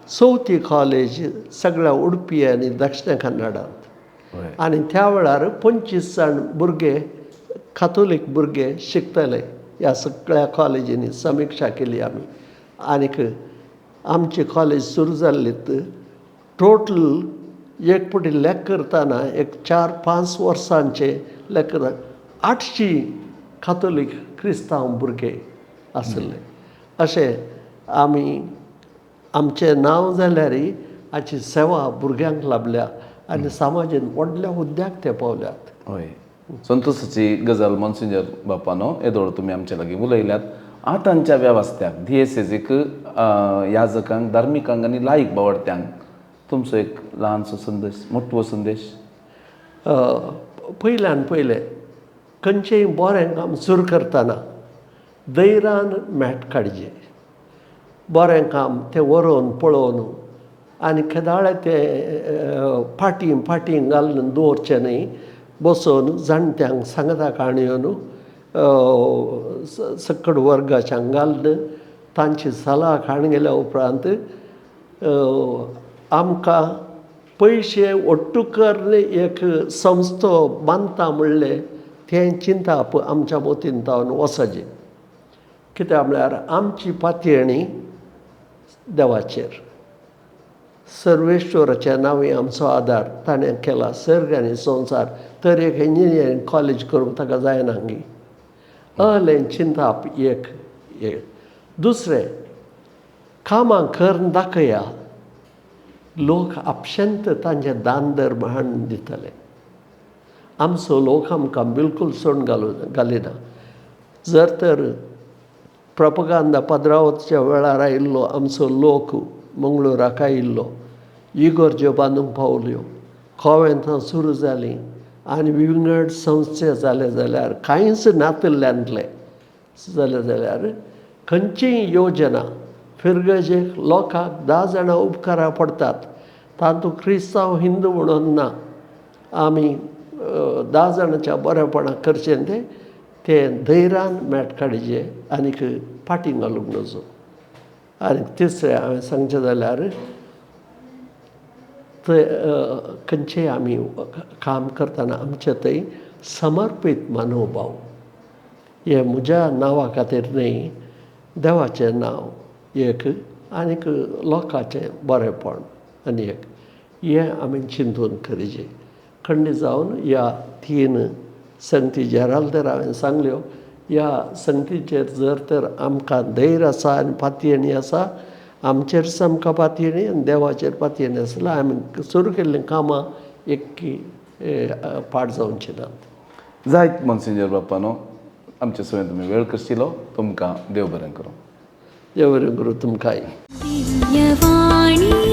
चवथी कॉलेज सगळ्या उडपी आनी दक्षिण कन्नडांत. आनी त्या वेळार 25 जाण भुरगे कातोलीक भुरगे शिकतले ह्या सगळ्या कॉलेजींनी समिक्षा केली आमी. आनीक आमची कॉलेज सुरू जाल्ली टोटल एक फावटी लेख करतना एक 4-5 वर्सांचे लेख 800 कातोलीक क्रिस्तांव भुरगे आसले. अशें आमी आमचें नांव जाल्यार हाची सेवा भुरग्यांक लाबल्या आनी समाजान व्हडल्या हुद्द्याक ते पावल्यात. हय, संतोषाची गजाल मोन्सिंजर बापानो, येदोळ तुमी आमच्या लागीं उलयल्यात. आतांच्या वेवस्थ्याक दियेसेजीक याजकांक, धार्मिकांक आनी लायक बावडत्यांक तुमचो एक ल्हानसो संदेश, मोटवो संदेश. पयल्यान पयलें खंयचेंय बरें काम सुरू करतना धैर्यान मॅट काडचें, बरें काम तें वरोवन पळोवन आनी केदाळे तें फाटीं फाटीं घालून दवरचें न्हय. बसोवन जाणट्यांक सांगता काणयो न्हू सकड वर्गाच्यांक घालून तांची सलाह काडून गेल्या उपरांत आमकां पयशे ओट्टू करून एक संस्थो बांदता म्हणलें तें चिंताप आमच्या मतीन तावन वचचें. कित्याक म्हळ्यार आमची पातयेणी देवाचेर, सर्वेश्वराच्या नांवी आमचो आदार ताणें केला सर्ग आनी संवसार. तर एक इंजिनियरींग कॉलेज करूंक ताका जायना गी, अहलें चिंताप एक एक. दुसरें कामां करून दाखया, लोक आपशेंत तांचे दान धर्म हाडून दितले. आमचो लोक आमकां बिलकूल सोडून घालिना. जर तर प्रपगांदा पद्रावतच्या वेळार आयिल्लो आमचो लोक मंगळुराक आयिल्लो, इगोर्ज्यो बांदूंक पावल्यो, कोवेंतां सुरू जालीं आनी विंगड संस्थे जाले जाल्यार कांयच नातिल्ल्यांतलें जालें जाल्यार खंयचीय योजना फिरगजेक लोकांक 10 जाणां उपकारा पडटात, तातूंत क्रिस्तांव हिंदू म्हणून ना. आमी 10 जाणांच्या बरेपणाक करचें तें तें धैर्यान मॅट काडचें आनीक फाटीं घालूंक नजो. आनी तिसरें हांवें सांगचें जाल्यार थंय खंयचें आमी काम करतना आमचें थंय समर्पीत मनोभाव हें म्हज्या नांवा खातीर न्हय, देवाचें नांव एक आनीक लोकांचें बरेंपण आनी एक हें आमी चिंतून करचें. खंडीत जावन ह्या 3 संगती जेराल तर हांवें सांगल्यो, ह्या संगतीचेर जर तर आमकां धैर्य आसा आनी पातयेणी आसा, आमचेरच आमकां पातयेणी आनी देवाचेर पातयेणी आसल्यार आमी सुरू केल्लीं कामां एककी पाड जावची नात. जायत मोन्सिंजर बाप्पानो, आमचे सगळें तुमी वेळ करशिलो, तुमकां देव बरें करूं. देव बरें करूं तुमकांय. दिव्यवाणी.